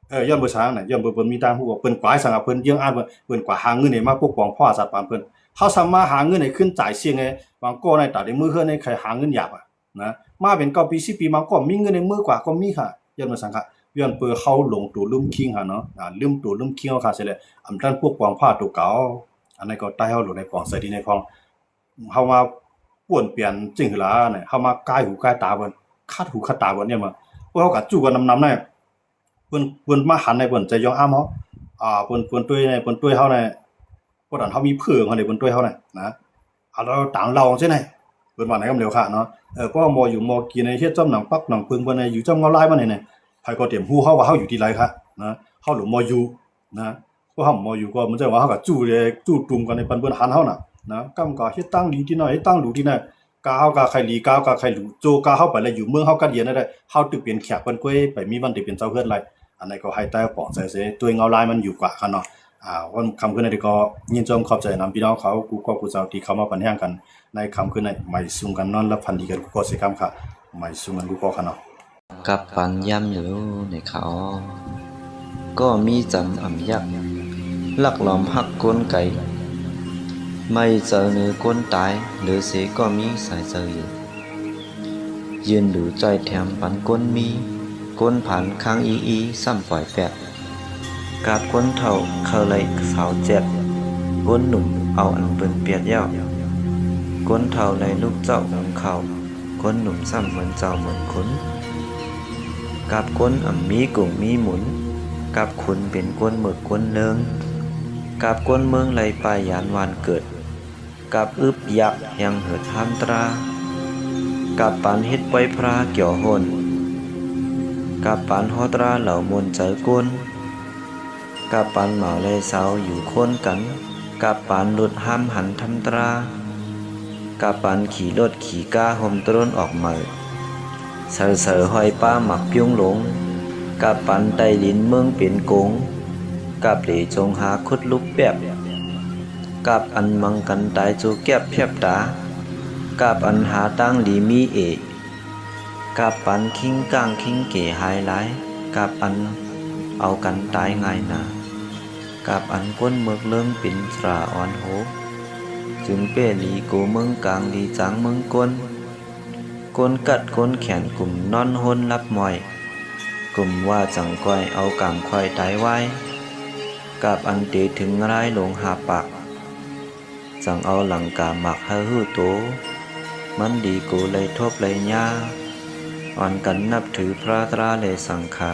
ເອີ ຍ້ອນບໍ່ສັງນະ ຍ້ອນເພິ່ນ ເພິ່ນມີຕ່າງຮູ້ ເພິ່ນກວາໃຫ້ສັງ ເພິ່ນເຫຍື່ອງອານ ເພິ່ນ ເພິ່ນກວາຫາເງິນໃຫ້ມາປົກປ້ອງພາສາບ້ານເພິ່ນ. ເຮົາສາມາດຫາເງິນໃຫ້ຂຶ້ນຈ່າຍສ່ຽງໃຫ້ບາງກໍໃນຕາໄດ້ມື້ເຮືອນໃຫ້ໃຄຫາເງິນຢາກອະ ນະ ມາເປັນເກົ້າປີສິບປີ ບາງກໍມີເງິນໃນມືກວ່າກໍມີຄ່ະ. ຍ້ອນວ່າສັງຄະ ຍ້ອນເປີເຮົາຫຼົງໂຕລືມຄີງຫັ້ນເນາະ ອ່າ ລືມໂຕລືມຄີງເຮົາຄ່ະ ເສຍແລ້ວ ອຳທັນປົກປ້ອງພາໂຕເກົ່າ. ອັນນັ້ນກໍໃຕ້ເຮົາຫຼວງໃນຂອງໃສ່ດີໃນຂອງ ເຮົາມາປ້ວນປ່ຽນຈຶ່ງຄືລະ ເຮົາມາກາຍຫູກາຍຕາເພິ່ນ ຂັດຫູຂັດຕາເພິ່ນ ຍ້ອນວ່າພວກເຮົາກໍຈູ້ກັນນຳໆ ນະ ເພິ່ນ ເພິ່ນມາຫັນໃນເພິ່ນຈະຢອງອ້າມເຮົາ ອ່າ ເພິ່ນ ເພິ່ນຕົວໃນ ເພິ່ນຕົວເຮົາໃນ ບໍ່ທັນເຮົາມີເພີງເຮົາໃນເພິ່ນຕົວເຮົາໃນນະ ອາ ລາວຕາມລາວຈັ່ງຊີ້ນະ ເພິ່ນວ່າໃນຄຳດຽວຄ່ະເນາະ. ເອີ ເພາະວ່າບໍ່ຢູ່ບໍ່ກິນໃນເຮັດຈ້ອມໜັງປັກໜັງປຶງເພິ່ນໃນ ຢູ່ຈ້ອມເງົາລາຍມັນໃນ ໃຜກໍຕຽມຮູ້ເຮົາວ່າເຮົາຢູ່ທີ່ໃດຄ່ະນະ ເຮົາຫຼວງບໍ່ຢູ່ນະ. ພວກເຮົາບໍ່ຢູ່ກໍມັນຈະວ່າເຮົາກໍຈູ້ແລ ຈູ້ຕຸ່ມກັນໃນປັນເພິ່ນຫັນເຮົານະ ນະ ກຳກໍເຮັດຕັ້ງດີທີ່ນັ້ນ ເຮັດຕັ້ງຫຼູທີ່ນັ້ນ ກາເຮົາກາໄຄຫຼີ ກາເຮົາກາໄຄຫຼູ ໂຈກາເຮົາໄປແລ້ວ ຢູ່ເມືອງເຮົາກັດເຢັນໄດ້ ເຮົາຕຶກເປັນແຂກເພິ່ນກ້ວຍ ໄປມີວັນໄດ້ເປັນເຈົ້າເຮືອນໄດ້. ອັນໃດກໍໃຫ້ໃຕ້ປອງໃຈເສ ດ້ວຍເງົາລາຍມັນຢູ່ກວ່າຄັນເນາະ. ອ່າ ວັນຄ່ຳຄືນນີ້ກໍຍິນຊົມຂອບໃຈນຳພີ່ນ້ອງເຂົາ ກູ່ກໍກູ່ເຈົ້າທີ່ເຂົ້າມາປັນແຮງກັນໃນຄ່ຳຄືນນີ້ ໝາຍສຸງກັນນອນຫຼັບຝັນດີກັນກູ່ກໍເສກຳຄ່ະ ໝາຍສຸງກັນກູ່ກໍຄັນເນາະ. ກັບປັນຍາມຢູ່ໃນຂາວ ກໍມີຈຳອຳຍັກ ລັກລອມຮັກກົນໄກ ໄໝ້ເຈີເໜີກົນຕາຍ ເຫຼືອເສກໍມີສາຍເຈີຢູ່ ຢືນດູຈ່ອຍແຖມປັນກົນມີ ກົນຜານຄ້າງອີອີຊ້ຳປ່ອຍແປດ ກາບຄົນເຖົ້າເຄີາໄລສາວແຈດ ຄົນໜຸ່ມເອົາອັນເພິ່ນປຽດແລ້ວ ຄົນເຖົ້າໄລລູກເຕົ້າຫຸງເຂົ້າ ຄົນໜຸ່ມຊ້ຳເໝືອນເຈົ້າເໝືອນຂຸນ ກັບຄົນອຳມີກຸງມີໝຸນ ກັບຂຸນເປັນກົນເໝິກກົນເນີງ ກັບຄົນເມືອງໄລປ່າຍຢານຫວານເກີດ ກັບອຶບຢາກແຮງເຫີດຫ້າມຕາ ກັບປານເຮັດໄປພຣາກ່ຽວໂຫນ ກັບປານຮອດຕາເຫຼົ່າມົນໃຈກົນ ກັບປານໝາວໄລສາວຢູ່ໂຄນກັນ ກັບປານຫຼຸດຫ້າມຫັນທຳຕາ ກັບປານຂີ່ລົດຂີ່ກາຮົ່ມໂຕນອອກໃໝ່ ໃສ່ໃສ່ຫ້ອຍປ້າໝາກປິ້ງຫຼົງ ກັບປານໄຕ່ດິນເມືອງເປັນກົງ ກັບເຫຼຈົງຫາຂຸດລຸກແປບ ກັບອັນມັງກັນຕາຍຈູແກັບແພບຕາ ກັບອັນຫາຕັ້ງດີມີເອ ກັບອັນຄິງກ້າງຄິງເກຫາຍຫຼາຍ ກັບອັນເອົາກັນຕາຍງ່າຍໜາ ກັບອັນກົ້ນເໝິກເລີງເປັນສາອ່ອນໂຫ ຈຶ່ງເປ້ຫຼີໂກເມືອງກາງ ຫຼີຈາງເມືອງກົ້ນ ກົ້ນກັດກົ້ນແຂນກຸ້ມນອນໂຮນຫຼັບໝ້ອຍ ກຸ້ມວ່າຈັ່ງກ້ອຍເອົາກາມຂ້ອຍຕາຍວາຍ ກັບອັນເຕເຖິງລາຍຫຼົງຫາປາກ ຈັ່ງເອົາຫຼັງກາໝາກໃຫ້ຮູ້ໂຕ ມັນດີໂກໄລທົບໄລຍາ ອອນກັນນັບຖືພຣະຕຣາ ແລະ ສັງຂາ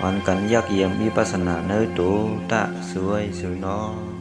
ອອນກັນຢາກຢ້ຽມວິປັດສະນາເນີໂຕ ຕະສວຍສຸນອ.